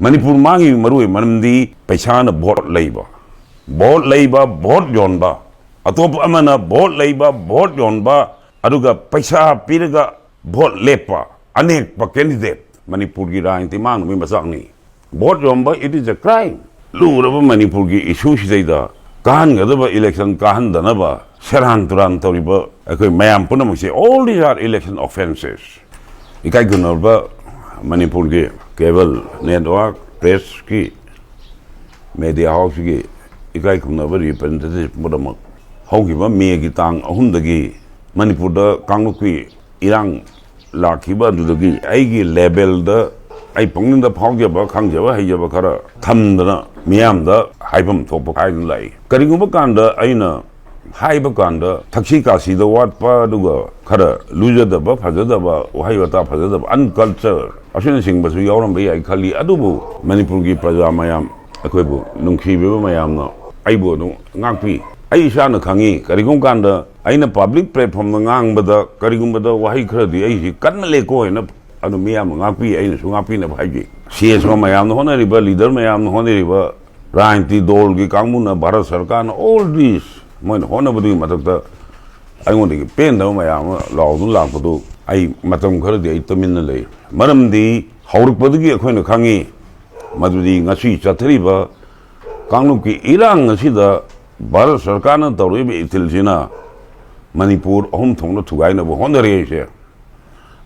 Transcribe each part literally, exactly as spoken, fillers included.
ꯃꯅꯤꯄꯨꯔ ꯃꯥꯡꯉꯤꯕ ꯃꯔꯨ ꯑꯣꯏꯕ ꯃꯔꯝꯗꯤ ꯄꯩꯁꯥꯅ ꯚꯣꯠ ꯂꯩꯕ, ꯚꯣꯠ ꯂꯩꯕ, ꯚꯣꯠ ꯌꯣꯟꯕ, ꯑꯇꯣꯞꯄ ꯑꯃꯅ ꯚꯣꯠ ꯂꯩꯕ, ꯚꯣꯠ ꯌꯣꯟꯕ, ꯑꯗꯨꯒ ꯄꯩꯁꯥ ꯄꯤꯔꯒ ꯚꯣꯠ ꯂꯦꯞꯄ, ꯑꯅꯦꯛꯄ ꯀꯦꯟꯗꯤꯗꯦꯠ ꯃꯅꯤꯄꯨꯔꯒꯤ ꯔꯥꯖꯅꯤꯇꯤ ꯃꯥꯡꯅꯕꯒꯤ ꯃꯆꯥꯛꯅꯤ꯫ ꯚꯣꯠ ꯌꯣꯟꯕ, it is a crime꯫ ꯂꯨꯔꯕ ꯃꯅꯤꯄꯨꯔꯒꯤ ꯏꯁꯨꯁꯤꯗꯩꯗ ꯀꯥꯍꯟꯒꯗꯕ ꯏꯂꯦꯛꯁꯟ ꯀꯥꯍꯟꯗꯅꯕ ꯁꯦꯔꯥꯟ ꯇꯨꯔꯥꯟ ꯇꯧꯔꯤꯕ ꯑꯩꯈꯣꯏ ꯃꯌꯥꯝ ꯄꯨꯝꯅꯃꯛꯁꯦ, all these are election offences꯫ ꯏꯀꯥꯏ ꯈꯨꯝꯅꯕ ꯃꯅꯤꯄꯨꯔꯒꯤ cable network, pressꯀꯤ, media houseꯀꯤ ꯏꯀꯥꯏ ꯈꯨꯝꯅꯕ representative ꯄꯨꯝꯅꯃꯛ, ꯍꯧꯈꯤꯕ ꯃꯦꯒꯤ ꯇꯥꯡ ꯑꯍꯨꯝꯗꯒꯤ ꯃꯅꯤꯄꯨꯔꯗ ꯀꯥꯡꯂꯨꯞꯀꯤ ꯏꯔꯥꯡ ꯂꯥꯛꯈꯤꯕ ꯑꯗꯨꯗꯒꯤ ꯑꯩꯒꯤ levelꯗ ꯑꯩ ꯄꯨꯛꯅꯤꯡꯗ ꯐꯥꯎꯖꯕ, ꯈꯪꯖꯕ, ꯍꯩꯖꯕ ꯈꯔ ꯊꯝꯗꯅ ꯃꯤꯌꯥꯝꯗ ꯍꯥꯏꯐꯝ ꯊꯣꯛꯄ ꯍꯥꯏꯗꯨꯅ ꯂꯥꯛꯏ꯫ ꯀꯔꯤꯒꯨꯝꯕ ꯀꯥꯟꯗ ꯑꯩꯅ ꯍꯥꯏꯕ ꯀꯥꯟꯗ ꯊꯛꯁꯤ ꯈꯥꯁꯤꯗ ꯋꯥꯠꯄ, ꯑꯗꯨꯒ ꯈꯔ ꯂꯨꯖꯗꯕ, ꯐꯖꯗꯕ, ꯋꯥꯍꯩ ꯋꯥꯇꯥ ꯐꯖꯗꯕ, unculture ꯑꯁꯤꯅꯆꯤꯡꯕꯁꯨ ꯌꯥꯎꯔꯝꯕ ꯌꯥꯏ ꯈꯜꯂꯤ꯫ ꯑꯗꯨꯕꯨ ꯃꯅꯤꯄꯨꯔꯒꯤ ꯄ꯭ꯔꯖꯥ ꯃꯌꯥꯝ, ꯑꯩꯈꯣꯏꯕꯨ ꯅꯨꯡꯁꯤꯕꯤꯕ ꯃꯌꯥꯝꯅ ꯑꯩꯕꯨ ꯑꯗꯨꯝ ꯉꯥꯛꯄꯤ꯫ ꯑꯩ ꯏꯁꯥꯅ ꯈꯪꯉꯤ, ꯀꯔꯤꯒꯨꯝꯕ ꯀꯥꯟꯗ ꯑꯩꯅ public platformꯗ ꯉꯥꯡꯕꯗ ꯀꯔꯤꯒꯨꯝꯕꯗ ꯋꯥꯍꯩ ꯈꯔꯗꯤ ꯑꯩꯁꯤ ꯀꯟꯃꯜꯂꯦꯀꯣ ꯍꯥꯏꯅ ꯑꯗꯨꯝ ꯃꯤꯌꯥꯝꯅ ꯉꯥꯛꯄꯤ, ꯑꯩꯅꯁꯨ ꯉꯥꯛꯄꯤꯅꯕ ꯍꯥꯏꯖꯩ꯫ CSO ꯃꯌꯥꯝꯅ ꯍꯣꯠꯅꯔꯤꯕ, leader ꯃꯌꯥꯝꯅ ꯍꯣꯠꯅꯔꯤꯕ, ꯔꯥꯖꯅꯤꯇꯤ ꯗꯣꯜꯒꯤ ꯀꯥꯡꯕꯨꯅ, ꯚꯥꯔꯠ ꯁꯔꯀꯥꯔꯅ, all this, ꯃꯣꯏꯅ ꯍꯣꯠꯅꯕꯗꯨꯒꯤ ꯃꯊꯛꯇ ꯑꯩꯉꯣꯟꯗꯒꯤ ꯄꯦꯟꯗꯕ ꯃꯌꯥꯝ ꯑꯃ ꯂꯥꯎꯗꯨꯅ ꯂꯥꯛꯄꯗꯨ ꯑꯩ ꯃꯇꯝ ꯈꯔꯗꯤ ꯑꯩ ꯇꯨꯃꯤꯟꯅ ꯂꯩ꯫ ꯃꯔꯝꯗꯤ ꯍꯧꯔꯛꯄꯗꯒꯤ ꯑꯩꯈꯣꯏꯅ ꯈꯪꯉꯤ, ꯃꯗꯨꯗꯤ ꯉꯁꯤ ꯆꯠꯊꯔꯤꯕ ꯀꯥꯡꯂꯨꯞꯀꯤ ꯏꯔꯥꯡ ꯑꯁꯤꯗ ꯚꯥꯔꯠ ꯁꯔꯀꯥꯔꯅ ꯇꯧꯔꯛꯏꯕ ꯏꯊꯤꯜꯁꯤꯅ ꯃꯅꯤꯄꯨꯔ ꯑꯍꯨꯝ ꯊꯣꯛꯅ ꯊꯨꯒꯥꯏꯅꯕ ꯍꯣꯠꯅꯔꯤ ꯍꯥꯏꯁꯦ꯫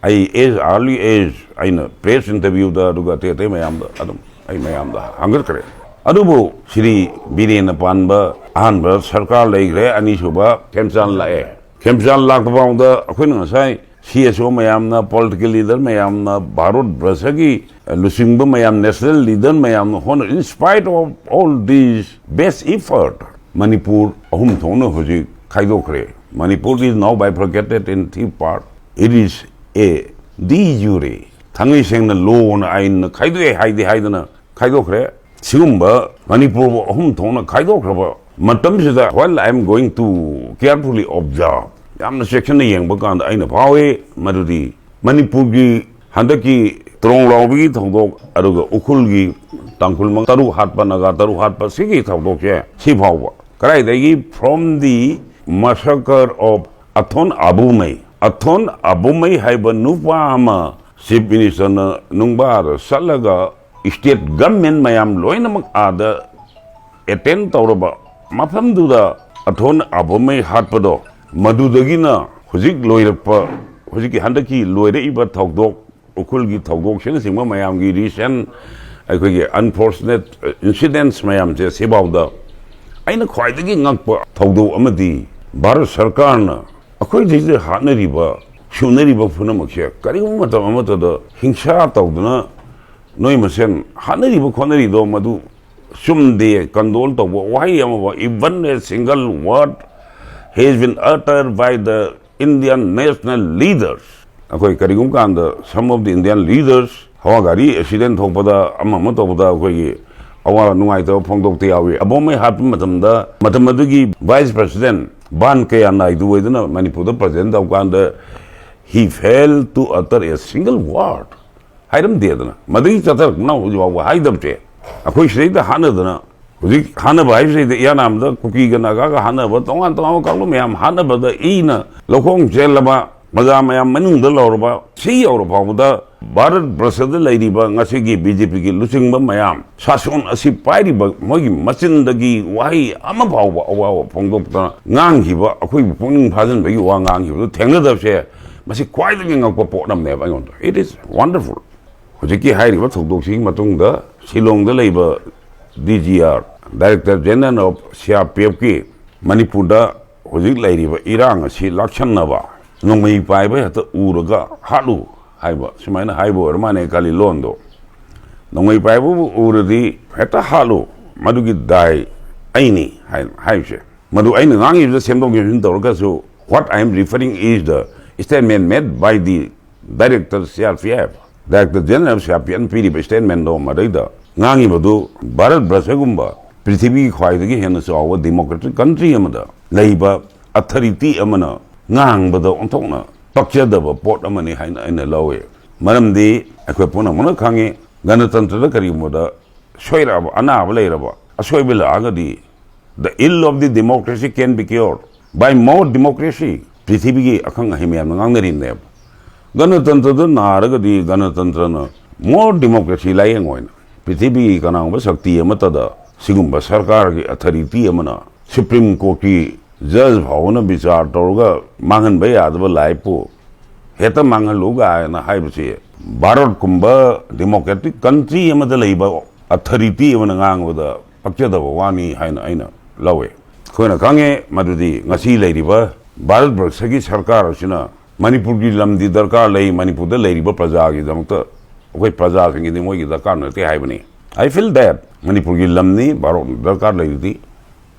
ꯑꯩ as early as ꯑꯩꯅ press interviewꯗ, ꯑꯗꯨꯒ ꯑꯇꯩ ꯑꯇꯩ ꯃꯌꯥꯝꯗ ꯑꯗꯨꯝ ꯑꯩ ꯃꯌꯥꯝꯗ ꯍꯪꯒꯠꯈ꯭ꯔꯦ꯫ ꯑꯗꯨꯕꯨ ꯁ꯭ꯔꯤ ꯕꯤꯔꯦꯟꯅ ꯄꯥꯟꯕ ꯑꯍꯥꯟꯕ ꯁꯔꯀꯥꯔ ꯂꯩꯈ꯭ꯔꯦ, ꯑꯅꯤꯁꯨꯕ ꯈꯦꯝꯆꯥꯟ ꯂꯥꯛꯑꯦ꯫ ꯈꯦꯝꯆꯥꯟ ꯂꯥꯛꯄ ꯐꯥꯎꯗ ꯑꯩꯈꯣꯏꯅ ꯉꯁꯥꯏ CSO ꯃꯌꯥꯝꯅ, political leader ꯃꯌꯥꯝꯅ, ꯚꯥꯔꯠ ꯕꯔꯁꯒꯤ ꯂꯨꯆꯤꯡꯕ ꯃꯌꯥꯝ, national leader ꯃꯌꯥꯝꯅ ꯍꯣꯠꯅ, in spite of all these best effort, Manipur ꯑꯍꯨꯝ ꯊꯣꯛꯅ ꯍꯧꯖꯤꯛ ꯈꯥꯏꯗꯣꯛꯈ꯭ꯔꯦ꯫ Manipur is now bifurcated in three part. It is a de jure, ꯊꯥꯡꯉꯩ ꯁꯦꯡꯅ ꯂꯣꯅ, ꯑꯥꯏꯟꯅ ꯈꯥꯏꯗꯣꯛꯑꯦ ꯍꯥꯏꯗꯤ ꯍꯥꯏꯗꯅ ꯈꯥꯏꯗꯣꯛꯈ꯭ꯔꯦ꯫ ꯁꯤꯒꯨꯝꯕ ꯃꯅꯤꯄꯨꯔꯕꯨ ꯑꯍꯨꯝ ꯊꯣꯛꯅ ꯈꯥꯏꯗꯣꯛꯈ꯭ꯔꯕ ꯃꯇꯝꯁꯤꯗ, while I am going to carefully observe, ꯌꯥꯝꯅ ꯆꯦꯛꯁꯤꯟꯅ ꯌꯦꯡꯕ ꯀꯥꯟꯗ ꯑꯩꯅ ꯐꯥꯎꯏ ꯃꯗꯨꯗꯤ ꯃꯅꯤꯄꯨꯔꯒꯤ ꯍꯟꯗꯛꯀꯤ ꯇ꯭ꯔꯣꯡ ꯂꯥꯎꯕꯒꯤ ꯊꯧꯗꯣꯛ, ꯑꯗꯨꯒ ꯎꯈ꯭ꯔꯨꯜꯒꯤ ꯇꯥꯡꯈꯨꯜ ꯃꯉꯥ ꯇꯔꯨꯛ ꯍꯥꯠꯄ, ꯅꯥꯒꯥ ꯇꯔꯨꯛ ꯍꯥꯠꯄ, ꯁꯤꯒꯤ ꯊꯧꯗꯣꯛꯁꯦ ꯁꯤ ꯐꯥꯎꯕ ꯀꯗꯥꯏꯗꯒꯤ, from the massacre of ꯑꯊꯣꯟ ꯑꯕꯨꯃꯩ꯫ ꯑꯊꯣꯟ ꯑꯕꯨꯃꯩ ꯍꯥꯏꯕ ꯅꯨꯄꯥ ꯑꯃ ꯆꯤꯐ ꯃꯤꯅꯤꯁꯇꯔꯅ ꯅꯨꯡꯕꯥꯗ ꯆꯠꯂꯒ ꯁ꯭ꯇꯦꯠ ꯒꯚꯔꯟꯃꯦꯟꯠ ꯃꯌꯥꯝ ꯂꯣꯏꯅꯃꯛ ꯑꯥꯗ ꯑꯦꯇꯦꯟ ꯇꯧꯔꯕ ꯃꯐꯝꯗꯨꯗ ꯑꯊꯣꯟ ꯑꯕꯨꯃꯩ ꯍꯥꯠꯄꯗꯣ, ꯃꯗꯨꯗꯒꯤꯅ ꯍꯧꯖꯤꯛ ꯂꯣꯏꯔꯛꯄ, ꯍꯧꯖꯤꯛꯀꯤ ꯍꯟꯗꯛꯀꯤ ꯂꯣꯏꯔꯛꯏꯕ ꯊꯧꯗꯣꯛ, ꯎꯈ꯭ꯔꯨꯜꯒꯤ ꯊꯧꯗꯣꯛꯁꯤꯅꯆꯤꯡꯕ ꯃꯌꯥꯝꯒꯤ ꯔꯤꯁꯦꯟ ꯑꯩꯈꯣꯏꯒꯤ ꯑꯟꯐꯣꯔꯆꯨꯅꯦꯠ ꯏꯟꯁꯤꯗꯦꯟꯠꯁ ꯃꯌꯥꯝꯁꯦ, ꯁꯤꯐꯥꯎꯗ ꯑꯩꯅ ꯈ꯭ꯋꯥꯏꯗꯒꯤ ꯉꯛꯄ ꯊꯧꯗꯣꯛ ꯑꯃꯗꯤ ꯚꯥꯔꯠ ꯁꯔꯀꯥꯔꯅ ꯑꯩꯈꯣꯏ ꯁꯤꯗ ꯍꯥꯠꯅꯔꯤꯕ, ꯁꯨꯅꯔꯤꯕ ꯄꯨꯝꯅꯃꯛꯁꯦ ꯀꯔꯤꯒꯨꯝꯕ ꯃꯇꯝ ꯑꯃꯠꯇꯗ ꯍꯤꯡꯁꯥ ꯇꯧꯗꯅ ꯅꯣꯏ ꯃꯁꯦꯟ ꯍꯥꯠꯅꯔꯤꯕ ꯈꯣꯠꯅꯔꯤꯗꯣ ꯃꯗꯨ ꯆꯨꯝꯗꯦ, ꯀꯟꯗꯣꯜ ꯇꯧꯕ ꯋꯥꯍꯩ ꯑꯃꯐꯥꯎ, even a single word has been uttered by the Indian national leaders꯫ ꯑꯩꯈꯣꯏ ꯀꯔꯤꯒꯨꯝꯕ ꯀꯥꯟꯗ some of the Indian leaders ꯍꯋꯥ ꯒꯥꯔꯤ ꯑꯦꯛꯁꯤꯗꯦꯟ ꯊꯣꯛꯄꯗ, ꯑꯃ ꯑꯃ ꯇꯧꯕꯗ ꯑꯩꯈꯣꯏꯒꯤ ꯑꯋꯥ ꯅꯨꯡꯉꯥꯏꯇꯕ ꯐꯣꯡꯗꯣꯛꯇ ꯌꯥꯎꯏ꯫ ꯑꯕꯣꯝꯃꯩ ꯍꯥꯠꯄ ꯃꯇꯝꯗ ꯃꯇꯝ ꯑꯗꯨꯒꯤ ꯚꯥꯏꯁ ꯄ꯭ꯔꯁꯤꯗꯦꯟꯠ ꯚꯥꯟ ꯀꯌꯥ ꯅꯥꯏꯗꯨ ꯑꯣꯏꯗꯨꯅ ꯃꯅꯤꯄꯨꯔꯗ ꯄ꯭ꯔꯁꯤꯗꯦꯟꯠ ꯇꯧꯀꯥꯟꯗ he failed to utter a single word꯫ ꯍꯥꯏꯔꯝꯗꯦꯗꯅ, ꯃꯗꯨꯒꯤ ꯆꯠꯊꯔꯛꯄꯅ ꯍꯧꯖꯤꯛ ꯐꯥꯎꯕ ꯍꯥꯏꯗꯕꯁꯦ꯫ ꯑꯩꯈꯣꯏ ꯁꯤꯗꯩꯗ ꯍꯥꯠꯅꯗꯅ, ꯍꯧꯖꯤꯛ ꯍꯥꯠꯅꯕ ꯍꯥꯏꯕꯁꯤꯗ ꯏꯌꯥꯅꯥꯝꯗ ꯀꯨꯀꯤꯒ ꯅꯥꯒꯥꯒ ꯍꯥꯠꯅꯕ, ꯇꯣꯉꯥꯟ ꯇꯣꯉꯥꯟꯕ ꯀꯥꯡꯂꯨꯞ ꯃꯌꯥꯝ ꯍꯥꯠꯅꯕꯗ ꯏꯅ ꯂꯧꯈꯣꯡ ꯆꯦꯜꯂꯕ, ꯄ꯭ꯔꯖꯥ ꯃꯌꯥꯝ ꯃꯅꯨꯡꯗ ꯂꯧꯔꯕ, ꯁꯤ ꯌꯧꯔ ꯐꯥꯎꯕꯗ ꯚꯥꯔꯠ ꯕꯔꯁꯗ ꯂꯩꯔꯤꯕ ꯉꯁꯤꯒꯤ ꯕꯤ ꯖꯦ ꯄꯤꯒꯤ ꯂꯨꯆꯤꯡꯕ ꯃꯌꯥꯝ, ꯁꯥꯁꯣꯟ ꯑꯁꯤ ꯄꯥꯏꯔꯤꯕ ꯃꯣꯏꯒꯤ ꯃꯆꯤꯟꯗꯒꯤ ꯋꯥꯍꯩ ꯑꯃ ꯐꯥꯎꯕ ꯑꯋꯥꯕ ꯐꯣꯡꯗꯣꯛꯇꯅ ꯉꯥꯡꯈꯤꯕ, ꯑꯩꯈꯣꯏꯕꯨ ꯄꯨꯛꯅꯤꯡ ꯐꯥꯖꯤꯟꯕꯒꯤ ꯋꯥ ꯉꯥꯡꯈꯤꯕꯗꯨ ꯊꯦꯡꯅꯗꯕꯁꯦ, ꯃꯁꯤ ꯈ꯭ꯋꯥꯏꯗꯒꯤ ꯉꯛꯄ ꯄꯣꯠ ꯑꯃꯅꯦꯕ ꯑꯩꯉꯣꯟꯗ꯫ It is wonderful꯫ ꯍꯧꯖꯤꯛꯀꯤ ꯍꯥꯏꯔꯤꯕ ꯊꯧꯗꯣꯛꯁꯤꯒꯤ ꯃꯇꯨꯡꯗ ꯁꯤꯂꯣꯡꯗ ꯂꯩꯕ D G R, Director General of C R P ꯑꯦꯐꯀꯤ, ꯃꯅꯤꯄꯨꯔꯗ ꯍꯧꯖꯤꯛ ꯂꯩꯔꯤꯕ ꯏꯔꯥꯡ ꯑꯁꯤ ꯂꯥꯛꯁꯟꯅꯕ ꯅꯣꯡꯃꯩ ꯄꯥꯏꯕ ꯍꯦꯛꯇ ꯎꯔꯒ ꯍꯥꯠꯂꯨ ꯍꯥꯏꯕ, ꯁꯨꯃꯥꯏꯅ ꯍꯥꯏꯕ ꯑꯣꯏꯔ ꯃꯥꯅꯦ ꯈꯜꯂꯤ ꯂꯣꯟꯗꯣ꯫ ꯅꯣꯡꯃꯩ ꯄꯥꯏꯕꯕꯨ ꯎꯔꯗꯤ ꯍꯦꯛꯇ ꯍꯥꯠꯂꯨ, ꯃꯗꯨꯒꯤ ꯗꯥꯏ ꯑꯩꯅꯤ ꯍꯥꯏ-, ꯍꯥꯏꯕꯁꯦ꯫ ꯃꯗꯨ ꯑꯩꯅ ꯉꯥꯡꯉꯤꯕꯗ ꯁꯦꯝꯗꯣꯛ ꯁꯦꯝꯖꯤꯟ ꯇꯧꯔꯒꯁꯨ, what I am referring is the statement made by the Director C R P F, Director General C R P F ꯅ ꯄꯤꯔꯤꯕ statement ꯗꯣ, ꯃꯗꯩꯗ ꯉꯥꯡꯉꯤꯕꯗꯨ ꯚꯥꯔꯠ ꯕꯔꯁꯒꯨꯝꯕ ꯄ꯭ꯔꯤꯊꯤꯕꯤꯒꯤ ꯈ꯭ꯋꯥꯏꯗꯒꯤ ꯍꯦꯟꯅ ꯆꯥꯎꯕ democratic country ꯑꯃꯗ ꯂꯩꯕ authority ꯑꯃꯅ ꯉꯥꯡꯕꯗ ꯑꯣꯟꯊꯣꯛꯅ ꯄꯛꯆꯗꯕ ꯄꯣꯠ ꯑꯃꯅꯤ ꯍꯥꯏꯅ ꯑꯩꯅ ꯂꯧꯏ꯫ ꯃꯔꯝꯗꯤ ꯑꯩꯈꯣꯏ ꯄꯨꯝꯅꯃꯛꯅ ꯈꯪꯉꯤ, ꯒꯅꯇꯟꯇ꯭ꯔꯗ ꯀꯔꯤꯒꯨꯝꯕꯗ ꯁꯣꯏꯔꯛꯑꯕ, ꯑꯅꯥꯕ ꯂꯩꯔꯕ, ꯑꯁꯣꯏꯕ ꯂꯥꯛꯑꯒꯗꯤ, the ill of the democracy can be cured by more democracy. ꯄ꯭ꯔꯤꯊꯤꯕꯤꯒꯤ ꯑꯈꯪ ꯑꯍꯩ ꯃꯌꯥꯝꯅ ꯉꯥꯡꯅꯔꯤꯕꯅꯦꯕ꯫ ꯒꯅꯇꯟꯇ꯭ꯔꯗ ꯅꯥꯔꯒꯗꯤ ꯒꯅꯇꯟꯇ꯭ꯔꯅ more democracy ꯂꯥꯏꯌꯦꯡ ꯑꯣꯏꯅ ꯄ꯭ꯔꯤꯊꯤꯕꯤꯒꯤ ꯀꯅꯥꯒꯨꯝꯕ ꯁꯛꯇꯤ ꯑꯃꯠꯇꯗ ꯁꯤꯒꯨꯝꯕ ꯁꯔꯀꯥꯔꯒꯤ ꯑꯣꯊꯣꯔꯤꯇꯤ ꯑꯃꯅ ꯁꯨꯄ꯭ꯔꯤꯝ ꯀꯣꯔꯠꯀꯤ ꯖꯖ ꯐꯥꯎꯕꯅ ꯕꯤꯆꯥꯔ ꯇꯧꯔꯒ ꯃꯥꯡꯍꯟꯕ ꯌꯥꯗꯕ ꯂꯥꯏꯐꯄꯨ ꯍꯦꯛꯇ ꯃꯥꯡꯍꯜꯂꯨ ꯀꯥꯏꯅ ꯍꯥꯏꯕꯁꯤ ꯚꯥꯔꯠꯀꯨꯝꯕ ꯗꯦꯃꯣꯀ꯭ꯔꯦꯇꯤꯛ ꯀꯟꯇ꯭ꯔꯤ ꯑꯃꯗ ꯂꯩꯕ ꯑꯣꯊꯣꯔꯤꯇꯤ ꯑꯃꯅ ꯉꯥꯡꯕꯗ ꯄꯛꯆꯗꯕ ꯋꯥꯅꯤ ꯍꯥꯏꯅ ꯑꯩꯅ ꯂꯧꯋꯦ꯫ ꯑꯩꯈꯣꯏꯅ ꯈꯪꯉꯦ ꯃꯗꯨꯗꯤ ꯉꯁꯤ ꯂꯩꯔꯤꯕ ꯚꯥꯔꯠ ꯕꯔꯁꯒꯤ ꯁꯔꯀꯥꯔ ꯑꯁꯤꯅ ꯃꯅꯤꯄꯨꯔꯒꯤ ꯂꯝꯗꯤ ꯗꯔꯀꯥꯔ ꯂꯩ, ꯃꯅꯤꯄꯨꯔꯗ ꯂꯩꯔꯤꯕ ꯄ꯭ꯔꯖꯥꯒꯤꯗꯃꯛꯇ ꯑꯩꯈꯣꯏ ꯄ꯭ꯔꯖꯥꯁꯤꯡꯒꯤꯗꯤ ꯃꯣꯏꯒꯤ ꯗꯔꯀꯥꯔ ꯅꯠꯇꯦ ꯍꯥꯏꯕꯅꯤ꯫ I feel that ꯃꯅꯤꯄꯨꯔꯒꯤ ꯂꯝꯅꯤ, ꯚꯥꯔꯠꯅ ꯗꯔꯀꯥꯔ ꯂꯩꯔꯤꯗꯤ꯫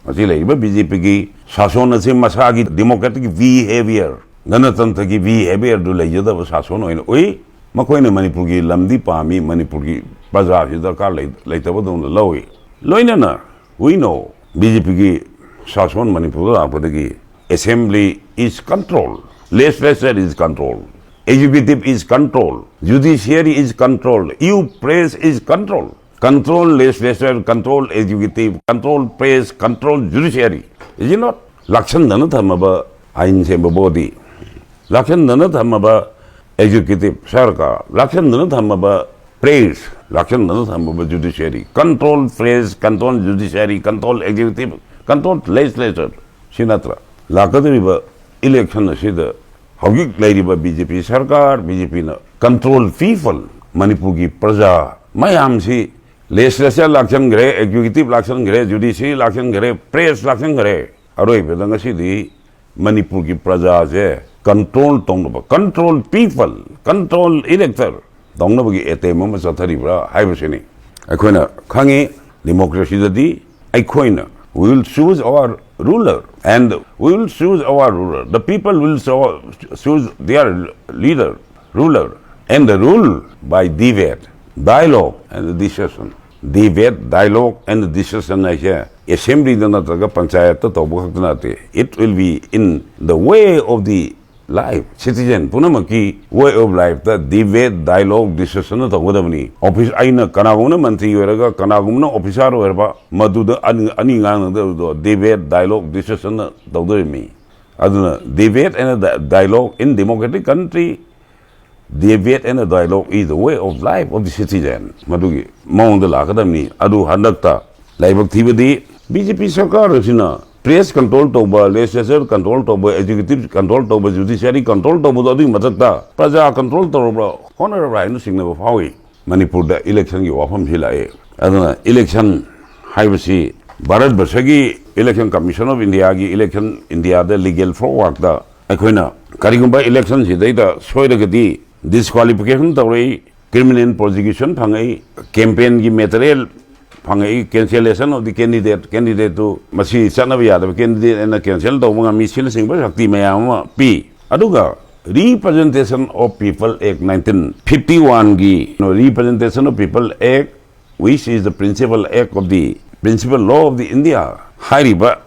ꯃꯁꯤ ꯂꯩꯔꯤꯕ ꯕꯤ ꯖꯦ ꯄꯤꯒꯤ ꯁꯥꯁꯣꯟ ꯑꯁꯤ ꯃꯁꯥꯒꯤ ꯗꯦꯃꯣꯀ꯭ꯔꯦꯇꯤꯛ ꯕꯤꯍꯦꯕꯤꯌꯔ, ꯒꯅꯇꯟꯇ꯭ꯔꯒꯤ ꯕꯤꯍꯦꯕꯤꯌꯔꯗꯨ ꯂꯩꯖꯗꯕ ꯁꯥꯁꯣꯟ ꯑꯣꯏꯅ ꯎꯏ꯫ ꯃꯈꯣꯏꯅ ꯃꯅꯤꯄꯨꯔꯒꯤ ꯂꯝꯗꯤ ꯄꯥꯝꯃꯤ, ꯃꯅꯤꯄꯨꯔꯒꯤ ꯄ꯭ꯔꯖꯥꯁꯤ ꯗꯔꯀꯥꯔ ꯂꯩ-, ꯂꯩꯇꯕꯗꯧꯅ ꯂꯧꯏ꯫ ꯂꯣꯏꯅꯅ we know ꯕꯤ ꯖꯦ ꯄꯤꯒꯤ ꯁꯥꯁꯣꯟ ꯃꯅꯤꯄꯨꯔꯗ ꯂꯥꯛꯄꯗꯒꯤ assembly is controlled, legislature is controlled, executive is controlled, judiciary is controlled, you press is controlled. Control legislature, control executive, control press, control judiciary. Is it not? ꯂꯥꯛꯁꯟꯗꯅ ꯊꯝꯃꯕ ꯑꯥꯏꯟ ꯁꯦꯝꯕ body, ꯂꯥꯛꯁꯟꯗꯅ ꯊꯝꯃꯕ executive ꯁꯔꯀꯥꯔ, ꯂꯥꯛꯁꯟꯗꯅ ꯊꯝꯃꯕ press, ꯂꯥꯛꯁꯟꯗꯅ ꯊꯝꯃꯕ judiciary, control press, control judiciary, control executive, control legislature, ꯁꯤ ꯅꯠꯇ꯭ꯔꯥ? ꯂꯥꯛꯀꯗꯧꯔꯤꯕ ꯏꯂꯦꯛꯁꯟ ꯑꯁꯤꯗ ꯍꯧꯖꯤꯛ ꯂꯩꯔꯤꯕ ꯕꯤ ꯖꯦ ꯄꯤ ꯁꯔꯀꯥꯔ, ꯕꯤ ꯖꯦ ꯄꯤꯅ control people, ꯃꯅꯤꯄꯨꯔꯒꯤ ꯄ꯭ꯔꯖꯥ ꯃꯌꯥꯝꯁꯤ ꯂꯦꯖꯤꯁꯂꯦꯆꯔ ꯂꯥꯛꯁꯟꯈ꯭ꯔꯦ, ꯑꯦꯛꯖꯤꯀ꯭ꯌꯨꯇꯤꯚ ꯂꯥꯛꯁꯟꯈ꯭ꯔꯦ, ꯖꯨꯗꯤꯁꯤꯌꯔꯤ ꯂꯥꯛꯁꯟꯈ꯭ꯔꯦ, ꯄ꯭ꯔꯦꯁ ꯂꯥꯛꯁꯟꯈ꯭ꯔꯦ꯫ ꯑꯔꯣꯏꯕꯗ ꯉꯁꯤꯗꯤ ꯃꯅꯤꯄꯨꯔꯒꯤ ꯄ꯭ꯔꯖꯥꯁꯦ control ꯇꯧꯅꯕ, control people, control elector ꯇꯧꯅꯕꯒꯤ ꯑꯦꯇꯦꯝ ꯑꯃ ꯆꯠꯊꯔꯤꯕ꯭ꯔꯥ ꯍꯥꯏꯕꯁꯤꯅꯤ꯫ ꯑꯩꯈꯣꯏꯅ ꯈꯪꯉꯤ, ꯗꯦꯃꯣꯀ꯭ꯔꯦꯁꯤꯗꯗꯤ ꯑꯩꯈꯣꯏꯅ, we will choose our ruler and we will choose our ruler, the people will cho-, choose their leader, ruler, and the rule by debate, dialogue and discussion. Debate, dialogue and discussion ꯍꯥꯏꯁꯦ ꯑꯦꯁꯦꯝꯕ꯭ꯂꯤꯗ ꯅꯠꯇ꯭ꯔꯒ ꯄꯟꯆꯥꯌꯠꯇ ꯇꯧꯕ ꯈꯛꯇ ꯅꯠꯇꯦ, it will be in the way of the life, citizen ꯄꯨꯝꯅꯃꯛꯀꯤ way of lifeꯇ debate, dialogue, discussion ꯇꯧꯒꯗꯕꯅꯤ꯫ Office, ꯑꯩꯅ, ꯀꯅꯥꯒꯨꯝꯕꯅ ꯃꯟꯇ꯭ꯔꯤ ꯑꯣꯏꯔꯒ ꯀꯅꯥꯒꯨꯝꯕꯅ officer ꯑꯣꯏꯔꯕ, ꯃꯗꯨꯗ ꯑꯅꯤ, ꯑꯅꯤ ꯉꯥꯡꯅꯗꯕꯗꯣ debate, dialogue, discussion ꯇꯧꯗꯣꯔꯤꯕꯅꯤ꯫ ꯑꯗꯨꯅ debate and dialogue in democratic country, debate and dialogue is the way of life of the citizen꯫ ꯃꯗꯨꯒꯤ ꯃꯑꯣꯡꯗ ꯂꯥꯛꯀꯗꯕꯅꯤ꯫ ꯑꯗꯨ ꯍꯟꯗꯛꯇ ꯂꯥꯏꯕꯛ ꯊꯤꯕꯗꯤ, ꯕꯤ ꯖꯦ ꯄꯤ ꯁꯔꯀꯥꯔ ꯑꯁꯤꯅ press control ꯇꯧꯕ, legislature control ꯇꯧꯕ, executive control ꯇꯧꯕ, judiciary control ꯇꯧꯕꯗꯣ, ꯑꯗꯨꯒꯤ ꯃꯊꯛꯇ ꯄ꯭ꯔꯖꯥ control ꯇꯧꯔꯕ꯭ꯔꯥ, ꯍꯣꯠꯅꯔꯕ꯭ꯔꯥ ꯍꯥꯏꯅ ꯆꯤꯡꯅꯕ ꯐꯥꯎꯏ꯫ ꯃꯅꯤꯄꯨꯔꯗ electionꯒꯤ ꯋꯥꯐꯝꯁꯤ ꯂꯥꯛꯑꯦ꯫ ꯑꯗꯨꯅ election ꯍꯥꯏꯕꯁꯤ Bharat ꯕꯔꯁꯒꯤ Election Commission of Indiaꯒꯤ election, ꯏꯟꯗꯤꯌꯥꯗ legal frameworkꯇ ꯑꯩꯈꯣꯏꯅ ꯀꯔꯤꯒꯨꯝꯕ electionꯁꯤꯗꯩꯗ ꯁꯣꯏꯔꯒꯗꯤ disqualification ꯇꯧꯔꯛꯏ, criminal prosecution ꯐꯪꯉꯛꯏ, campaignꯒꯤ material ꯐꯪꯉꯛꯏ, cancellation of the candidate, candidateꯇꯨ ꯃꯁꯤ ꯆꯠꯅꯕ ꯌꯥꯗꯕ candidate ꯑꯅ cancel ꯇꯧꯕ ꯉꯝꯃꯤ, ꯁꯤꯅꯆꯤꯡꯕ ꯁꯛꯇꯤ ꯃꯌꯥꯝ ꯑꯃ ꯄꯤ꯫ ꯑꯗꯨꯒ Representation of People Act nineteen fifty oneꯒꯤ Representation of People Act, which is the principal act of the principal law of the India ꯍꯥꯏꯔꯤꯕ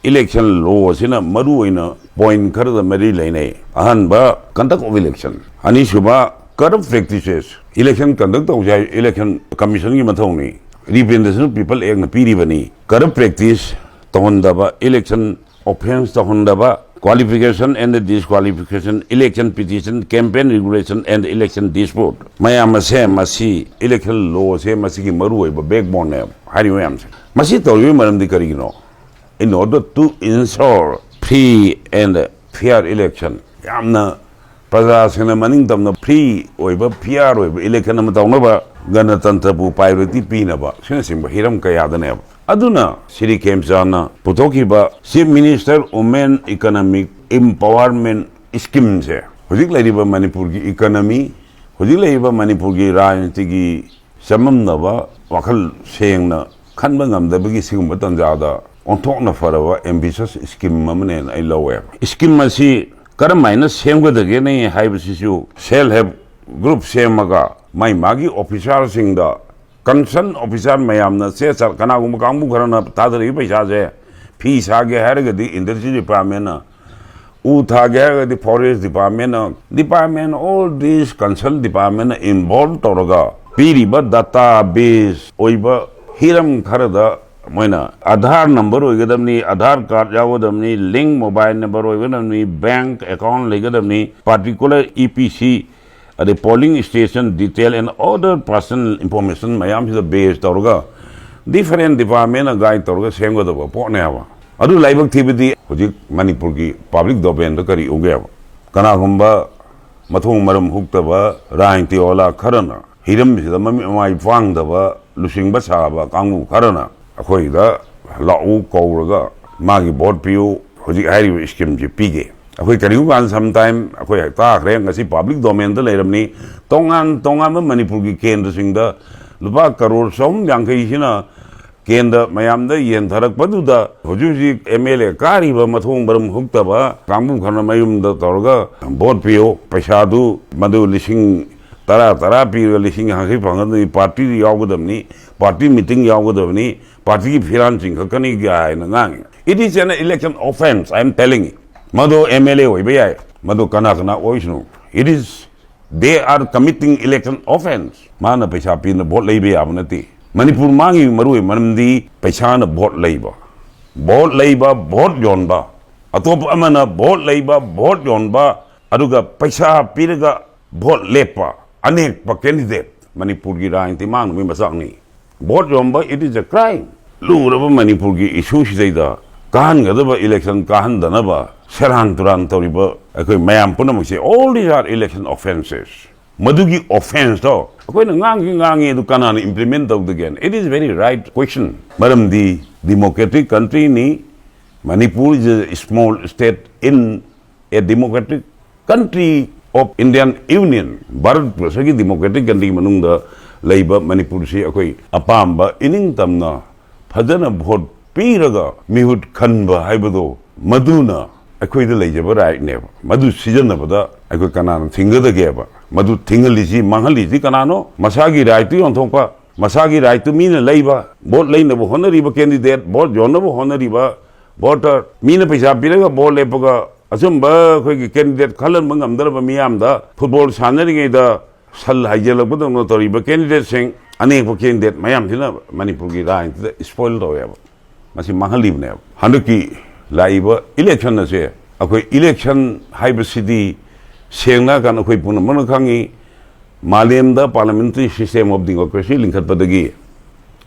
election law ꯑꯁꯤꯅ ꯃꯔꯨ ꯑꯣꯏꯅ point ꯈꯔꯗ ꯃꯔꯤ ꯂꯩꯅꯩ꯫ ꯑꯍꯥꯟꯕ, conduct of election꯫ ꯑꯅꯤꯁꯨꯕ, corrupt practices꯫ Election conduct ꯇꯧꯁꯦ ꯍꯥꯏ Election Commissionꯒꯤ ꯃꯊꯧꯅꯤ꯫ Representation of People Actꯅ ꯄꯤꯔꯤꯕꯅꯤ꯫ Corrupt practice ꯇꯧꯍꯟꯗꯕ, election offence ꯇꯧꯍꯟꯗꯕ, qualification and disqualification, election petition, campaign regulation and election dispute ꯃꯌꯥꯝ ꯑꯁꯦ, ꯃꯁꯤ election lawꯁꯦ, ꯃꯁꯤꯒꯤ ꯃꯔꯨꯑꯣꯏꯕ backboneꯅꯦꯕ ꯍꯥꯏꯔꯤꯕ ꯃꯌꯥꯝꯁꯦ꯫ ꯃꯁꯤ ꯇꯧꯔꯤꯕꯒꯤ ꯃꯔꯝꯗꯤ ꯀꯔꯤꯒꯤꯅꯣ? In order to ensure free and fair election, ꯌꯥꯝꯅ ꯄ꯭ꯔꯖꯥꯁꯤꯡꯅ ꯃꯅꯤꯡ ꯇꯝꯅ free ꯑꯣꯏꯕ, fair ꯑꯣꯏꯕ election ꯑꯃ ꯇꯧꯅꯕ, ꯒꯅꯇꯟꯇ꯭ꯔꯕꯨ priority ꯄꯤꯅꯕ, ꯑꯁꯤꯅꯆꯤꯡꯕ ꯍꯤꯔꯝ ꯀꯌꯥꯗꯅꯦꯕ꯫ ꯑꯗꯨꯅ Shri ꯈꯦꯝꯆꯥꯟꯅ ꯄꯨꯊꯣꯛꯈꯤꯕ Chief Minister Women Economic Empowerment Schemeꯁꯦ ꯍꯧꯖꯤꯛ ꯂꯩꯔꯤꯕ ꯃꯅꯤꯄꯨꯔꯒꯤ economy, ꯍꯧꯖꯤꯛ ꯂꯩꯔꯤꯕ ꯃꯅꯤꯄꯨꯔꯒꯤ ꯔꯥꯖꯅꯤꯇꯤꯒꯤ ꯆꯃꯝꯅꯕ, ꯋꯥꯈꯜ ꯁꯦꯡꯅ ꯈꯟꯕ ꯉꯝꯗꯕꯒꯤ ꯁꯤꯒꯨꯝꯕ ꯇꯥꯟꯖꯥꯗ ꯑꯣꯟꯊꯣꯛꯅ ꯐꯔꯕ ambitious scheme ꯑꯃꯅꯦꯅ ꯑꯩ ꯂꯧꯋꯦ꯫ Scheme ꯑꯁꯤ ꯀꯔꯝ ꯍꯥꯏꯅ ꯁꯦꯝꯒꯗꯒꯦꯅꯦ ꯍꯥꯏꯕꯁꯤꯁꯨ self help group ꯁꯦꯝꯃꯒ ꯃꯥꯏ ꯃꯥꯒꯤ officerꯁꯤꯡꯗ, concern officer ꯃꯌꯥꯝꯅ ꯆꯦ ꯆꯥ-, ꯀꯅꯥꯒꯨꯝꯕ ꯀꯥꯡꯕꯨ ꯈꯔꯅ ꯊꯥꯗꯔꯛꯏꯕ ꯄꯩꯁꯥꯁꯦ ꯐꯤ ꯁꯥꯒꯦ ꯍꯥꯏꯔꯒꯗꯤ industry departmentꯅ ꯎ ꯊꯥꯒꯦ ꯍꯥꯏꯔꯒꯗꯤ forest department, department, all these concerned department involve ꯇꯧꯔꯒ ꯄꯤꯔꯤꯕ data base ꯑꯣꯏꯕ ꯍꯤꯔꯝ ꯈꯔꯗ ꯃꯣꯏꯅ Aadhaar number ꯑꯣꯏꯒꯗꯕꯅꯤ, Aadhaar card ꯌꯥꯎꯒꯗꯕꯅꯤ, link mobile number ꯑꯣꯏꯒꯗꯕꯅꯤ, bank account ꯂꯩꯒꯗꯕꯅꯤ, particular E P C, ꯑꯗꯩ polling station detail and other personal information ꯃꯌꯥꯝꯁꯤꯗ base ꯇꯧꯔꯒ different department ꯅ guide ꯇꯧꯔꯒ ꯁꯦꯝꯒꯗꯕ ꯄꯣꯠꯅꯦꯕ꯫ ꯑꯗꯨ ꯂꯥꯏꯕꯛ ꯊꯤꯕꯗꯤ ꯍꯧꯖꯤꯛ ꯃꯅꯤꯄꯨꯔꯒꯤ public domain ꯗ ꯀꯔꯤ ꯎꯒꯦꯕ? ꯀꯅꯥꯒꯨꯝꯕ ꯃꯊꯣꯡ ꯃꯔꯝ ꯍꯨꯛꯇꯕ ꯔꯥꯖꯅꯤꯇꯤ ꯋꯥꯂꯥ ꯈꯔꯅ, ꯍꯤꯔꯝꯁꯤꯗ ꯃꯃꯤꯠ ꯃꯃꯥꯏ ꯄꯥꯡꯗꯕ ꯂꯨꯆꯤꯡꯕ ꯁꯥꯕ ꯀꯥꯡꯕꯨ ꯈꯔꯅ ꯑꯩꯈꯣꯏꯗ ꯂꯥꯛꯎ ꯀꯧꯔꯒ ꯃꯥꯒꯤ vote ꯄꯤꯌꯨ, ꯍꯧꯖꯤꯛ ꯍꯥꯏꯔꯤꯕ scheme ꯁꯤ ꯄꯤꯒꯦ꯫ ꯑꯩꯈꯣꯏ ꯀꯔꯤꯒꯨꯝꯕ ꯀꯥꯟꯗ sometime ꯑꯩꯈꯣꯏ ꯇꯥꯈ꯭ꯔꯦ, ꯉꯁꯤ public domain ꯗ ꯂꯩꯔꯕꯅꯤ꯫ ꯇꯣꯉꯥꯟ ꯇꯣꯉꯥꯟꯕ ꯃꯅꯤꯄꯨꯔꯒꯤ ꯀꯦꯟꯗ꯭ꯔꯁꯤꯡꯗ ꯂꯨꯄꯥ ꯀꯔꯣꯔ ꯆꯍꯨꯝ ꯌꯥꯡꯈꯩꯁꯤꯅ ꯀꯦꯟꯗ꯭ꯔ ꯃꯌꯥꯝꯗ ꯌꯦꯟꯊꯔꯛꯄꯗꯨꯗ ꯍꯧꯖꯤꯛ ꯍꯧꯖꯤꯛ M L A ꯀꯥꯔꯤꯕ ꯃꯊꯣꯡ ꯃꯔꯝ ꯍꯨꯛꯇꯕ ꯀꯥꯡꯕꯨ ꯈꯔꯅ ꯃꯌꯨꯝꯗ ꯇꯧꯔꯒ vote ꯄꯤꯌꯨ, ꯄꯩꯁꯥꯗꯨ ꯃꯗꯨ ꯂꯤꯁꯤꯡ ꯇꯔꯥ, ꯇꯔꯥ ꯄꯤꯔꯒ ꯂꯤꯁꯤꯡ ꯌꯥꯡꯈꯩ ꯐꯪꯒꯗꯕꯅꯤ, party ꯗ ꯌꯥꯎꯒꯗꯕꯅꯤ, party meeting ꯌꯥꯎꯒꯗꯕꯅꯤ, party ꯒꯤ ꯐꯤꯔꯥꯟ ꯆꯤꯡꯈꯠꯀꯅꯤ ꯀꯥꯏꯅ ꯉꯥꯡꯉꯤ꯫ It is an election offence, I am telling you. ꯃꯗꯨ M L A ꯑꯣꯏꯕ ꯌꯥꯏ, ꯃꯗꯨ ꯀꯅꯥ ꯀꯅꯥ ꯑꯣꯏꯁꯅꯨ, it is, they are committing election offence. ꯃꯥꯅ ꯄꯩꯁꯥ ꯄꯤꯗꯅ vote ꯂꯩꯕ ꯌꯥꯕ ꯅꯠꯇꯦ꯫ ꯃꯅꯤꯄꯨꯔ ꯃꯥꯡꯉꯤꯕ ꯃꯔꯨ ꯑꯣꯏꯕ ꯃꯔꯝꯗꯤ ꯄꯩꯁꯥꯅ vote ꯂꯩꯕ, vote ꯂꯩꯕ, vote ꯌꯣꯟꯕ꯫ ꯑꯇꯣꯞꯄ ꯑꯃꯅ vote ꯂꯩꯕ, vote ꯌꯣꯟꯕ, ꯑꯗꯨꯒ ꯄꯩꯁꯥ ꯄꯤꯔꯒ vote ꯂꯦꯞꯄ꯫ ꯑꯅꯦꯛꯄ candidate꯫ ꯃꯅꯤꯄꯨꯔꯒꯤ ꯔꯥꯖꯅꯤꯇꯤ ꯃꯥꯡꯅꯕꯒꯤ ꯃꯆꯥꯛꯅꯤ꯫ Vote ꯌꯣꯟꯕ, it is a crime. ꯂꯨꯔꯕ ꯃꯅꯤꯄꯨꯔꯒꯤ issue ꯁꯤꯗꯩꯗ ꯀꯥꯍꯟꯒꯗꯕ election ꯀꯥꯍꯟꯗꯅꯕ ꯁꯦꯔꯥꯟ ꯇꯨꯔꯥꯟ ꯇꯧꯔꯤꯕ ꯑꯩꯈꯣꯏ ꯃꯌꯥꯝ ꯄꯨꯝꯅꯃꯛꯁꯦ, all these are election offences. ꯃꯗꯨꯒꯤ offence ꯇꯣ ꯑꯩꯈꯣꯏꯅ ꯉꯥꯡꯈꯤ ꯉꯥꯡꯉꯤ, ꯑꯗꯨ ꯀꯅꯥꯅ implement ꯇꯧꯗꯒꯦꯅ? It is very right question. ꯃꯔꯝꯗꯤ democratic country ꯅꯤ, Manipur is a small state in a democratic country of Indian Union. Bharat ꯕꯔꯁꯒꯤ democratic country ꯃꯅꯨꯡꯗ ꯂꯩꯕ ꯃꯅꯤꯄꯨꯔꯁꯤ ꯑꯩꯈꯣꯏ ꯑꯄꯥꯝꯕ ꯏꯅꯤꯡ ꯇꯝꯅ ꯐꯖꯅ vote ꯄꯤꯔꯒ ꯃꯤꯍꯨꯠ ꯈꯟꯕ ꯍꯥꯏꯕꯗꯣ ꯃꯗꯨꯅ ꯑꯩꯈꯣꯏꯗ ꯂꯩꯖꯕ right ꯅꯦꯕ꯫ ꯃꯗꯨ ꯁꯤꯖꯤꯟꯅꯕꯗ ꯑꯩꯈꯣꯏ ꯀꯅꯥꯅ ꯊꯤꯡꯒꯗꯒꯦꯕ? ꯃꯗꯨ ꯊꯤꯡꯍꯜꯂꯤꯁꯤ, ꯃꯥꯡꯍꯜꯂꯤꯁꯤ ꯀꯅꯥꯅꯣ? ꯃꯁꯥꯒꯤ right ꯇꯨ ꯌꯣꯟꯊꯣꯛꯄ, ꯃꯁꯥꯒꯤ right ꯇꯨ ꯃꯤꯅ ꯂꯩꯕ, vote ꯂꯩꯅꯕ ꯍꯣꯠꯅꯔꯤꯕ candidate, vote ꯌꯣꯟꯅꯕ ꯍꯣꯠꯅꯔꯤꯕ voter, ꯃꯤꯅ ꯄꯩꯁꯥ ꯄꯤꯔꯒ vote ꯂꯦꯞꯄꯒ ꯑꯆꯨꯝꯕ ꯑꯩꯈꯣꯏꯒꯤ ꯀꯦꯟꯗꯤꯗꯦꯠ ꯈꯜꯍꯟꯕ ꯉꯝꯗ꯭ꯔꯕ ꯃꯤꯌꯥꯝꯗ ꯐꯨꯠꯕꯣꯜ ꯁꯥꯟꯅꯔꯤꯉꯩꯗ ꯁꯜ ꯍꯥꯏꯖꯤꯜꯂꯛꯄꯗꯧꯅ ꯇꯧꯔꯤꯕ ꯀꯦꯟꯗꯤꯗꯦꯠꯁꯤꯡ, ꯑꯅꯦꯛꯄ ꯀꯦꯟꯗꯤꯗꯦꯠ ꯃꯌꯥꯝꯁꯤꯅ ꯃꯅꯤꯄꯨꯔꯒꯤ ꯔꯥꯖꯅꯤꯇꯤꯗ ꯁ꯭ꯄꯣꯏꯜ ꯇꯧꯋꯦꯕ꯫ ꯃꯁꯤ ꯃꯥꯡꯍꯜꯂꯤꯕꯅꯦꯕ꯫ ꯍꯟꯗꯛꯀꯤ ꯂꯥꯛꯏꯕ ꯏꯂꯦꯛꯁꯟ ꯑꯁꯦ, ꯑꯩꯈꯣꯏ ꯏꯂꯦꯛꯁꯟ ꯍꯥꯏꯕꯁꯤꯗꯤ ꯁꯦꯡꯅ ꯍꯥꯏꯔꯀꯥꯟꯗ ꯑꯩꯈꯣꯏ ꯄꯨꯝꯅꯃꯛꯅ ꯈꯪꯉꯤ, ꯃꯥꯂꯦꯝꯗ parliamentary system of democracy ꯂꯤꯡꯈꯠꯄꯗꯒꯤ,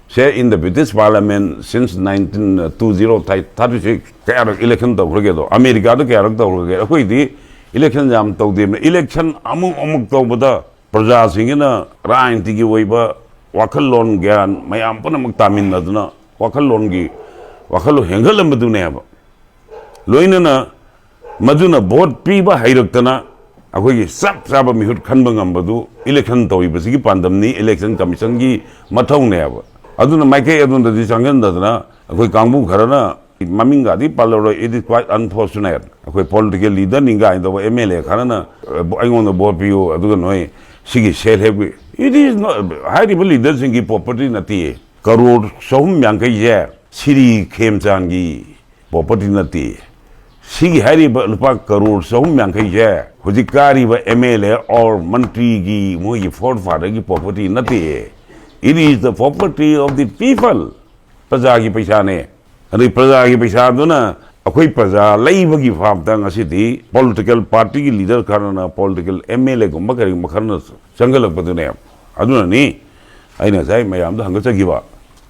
ꯁꯦ, in the British Parliament since nineteen two zero thirty six, ꯀꯌꯥꯔꯛ ꯏꯂꯦꯛꯁꯟ ꯇꯧꯈ꯭ꯔꯒꯦ ꯑꯗꯣ? ꯑꯃꯦꯔꯤꯀꯥꯗ ꯀꯌꯥꯔꯛ ꯇꯧꯈ꯭ꯔꯒꯦ? ꯑꯩꯈꯣꯏꯗꯤ ꯏꯂꯦꯛꯁꯟ ꯌꯥꯝ ꯇꯧꯗꯦꯕꯅ, ꯏꯂꯦꯛꯁꯟ ꯑꯃꯨꯛ ꯑꯃꯨꯛ ꯇꯧꯕꯗ ꯄ꯭ꯔꯖꯥꯁꯤꯡꯁꯤꯅ ꯔꯥꯖꯅꯤꯇꯤꯒꯤ ꯑꯣꯏꯕ ꯋꯥꯈꯜꯂꯣꯟ ꯒ꯭ꯌꯥꯟ ꯃꯌꯥꯝ ꯄꯨꯝꯅꯃꯛ ꯇꯥꯃꯤꯟꯅꯗꯨꯅ ꯋꯥꯈꯜꯂꯣꯟꯒꯤ, ꯋꯥꯈꯜꯂꯣꯟ ꯍꯦꯟꯒꯠꯂꯝꯕꯗꯨꯅꯦꯕ꯫ ꯂꯣꯏꯅꯅ ꯃꯗꯨꯅ ꯚꯣꯠ ꯄꯤꯕ ꯍꯩꯔꯛꯇꯅ ꯑꯩꯈꯣꯏꯒꯤ ꯆꯞ ꯆꯥꯕ ꯃꯤꯍꯨꯠ ꯈꯟꯕ ꯉꯝꯕꯗꯨ ꯏꯂꯦꯛꯁꯟ ꯇꯧꯔꯤꯕꯁꯤꯒꯤ ꯄꯥꯟꯗꯝꯅꯤ, ꯏꯂꯦꯛꯁꯟ ꯀꯃꯤꯁꯟꯒꯤ ꯃꯊꯧꯅꯦꯕ꯫ ꯑꯗꯨꯅ ꯃꯥꯏꯀꯩ ꯑꯗꯣꯝꯗꯗꯤ ꯆꯪꯁꯤꯟꯗꯗꯅ ꯑꯩꯈꯣꯏ ꯀꯥꯡꯕꯨ ꯈꯔꯅ, ꯃꯃꯤꯡꯒꯗꯤ ꯄꯜꯂꯔꯣꯏ, it is quite unfortunate, ꯑꯩꯈꯣꯏ ꯄꯣꯂꯤꯇꯤꯀꯦꯜ ꯂꯤꯗꯔꯅꯤ ꯀꯥꯏꯅ ꯇꯧꯕ ꯑꯦꯝ ꯑꯦꯜ ꯑꯦ ꯈꯔꯅ, ꯑ, ꯑꯩꯉꯣꯟꯗ ꯚꯣꯠ ꯄꯤꯌꯨ, ꯑꯗꯨꯒ ꯅꯣꯏ ꯁꯤꯒꯤ ꯁꯦꯜꯐ ꯍꯦꯜꯞꯀꯤ, it is not, ꯍꯥꯏꯔꯤꯕ ꯂꯤꯗꯔꯁꯤꯡꯒꯤ ꯄ꯭ꯔꯣꯄꯔꯇꯤ ꯅꯠꯇꯦ꯫ ꯀꯔꯣꯔ ꯆꯍꯨꯝ ꯌꯥꯡꯈꯩꯁꯦ ꯁꯤꯔꯤ ꯈꯦꯝꯆꯥꯟꯒꯤ ꯄ꯭ꯔꯣꯄꯔꯇꯤ ꯅꯠꯇꯦ꯫ ꯁꯤꯒꯤ ꯍꯥꯏꯔꯤꯕ ꯂꯨꯄꯥ ꯀꯔꯣꯔ ꯆꯍꯨꯝ ꯌꯥꯡꯈꯩꯁꯦ ꯍꯧꯖꯤꯛ ꯀꯥꯔꯤꯕ ꯑꯦꯝ ꯑꯦꯜ ꯑꯦ ꯑꯣꯔ ꯃꯟꯇ꯭ꯔꯤꯒꯤ, ꯃꯣꯏꯒꯤ ꯐꯣꯔ ꯐꯥꯗꯔꯒꯤ ꯄ꯭ꯔꯣꯄꯔꯇꯤ ꯅꯠꯇꯦ꯫ It is the property of the people. ꯄ꯭ꯔꯖꯥꯒꯤ ꯄꯩꯁꯥꯅꯦ꯫ ꯑꯗꯩ ꯄ꯭ꯔꯖꯥꯒꯤ ꯄꯩꯁꯥꯗꯨꯅ ꯑꯩꯈꯣꯏ ꯄ꯭ꯔꯖꯥ ꯂꯩꯕꯒꯤ ꯐꯥꯞꯇ ꯉꯁꯤꯗꯤ ꯄꯣꯂꯤꯇꯤꯀꯦꯜ ꯄꯥꯔꯇꯤꯒꯤ ꯂꯤꯗꯔ ꯈꯔꯅ, ꯄꯣꯂꯤꯇꯤꯀꯦꯜ ꯑꯦꯝ ꯑꯦꯜ ꯑꯦꯒꯨꯝꯕ ꯀꯔꯤꯒꯨꯝꯕ ꯈꯔꯅ ꯆꯪꯁꯤꯜꯂꯛꯄꯗꯨꯅꯦ꯫ ꯑꯗꯨꯅꯅꯤ ꯑꯩꯅ ꯉꯁꯥꯏ ꯃꯌꯥꯝꯗ ꯍꯪꯒꯠꯆꯈꯤꯕ,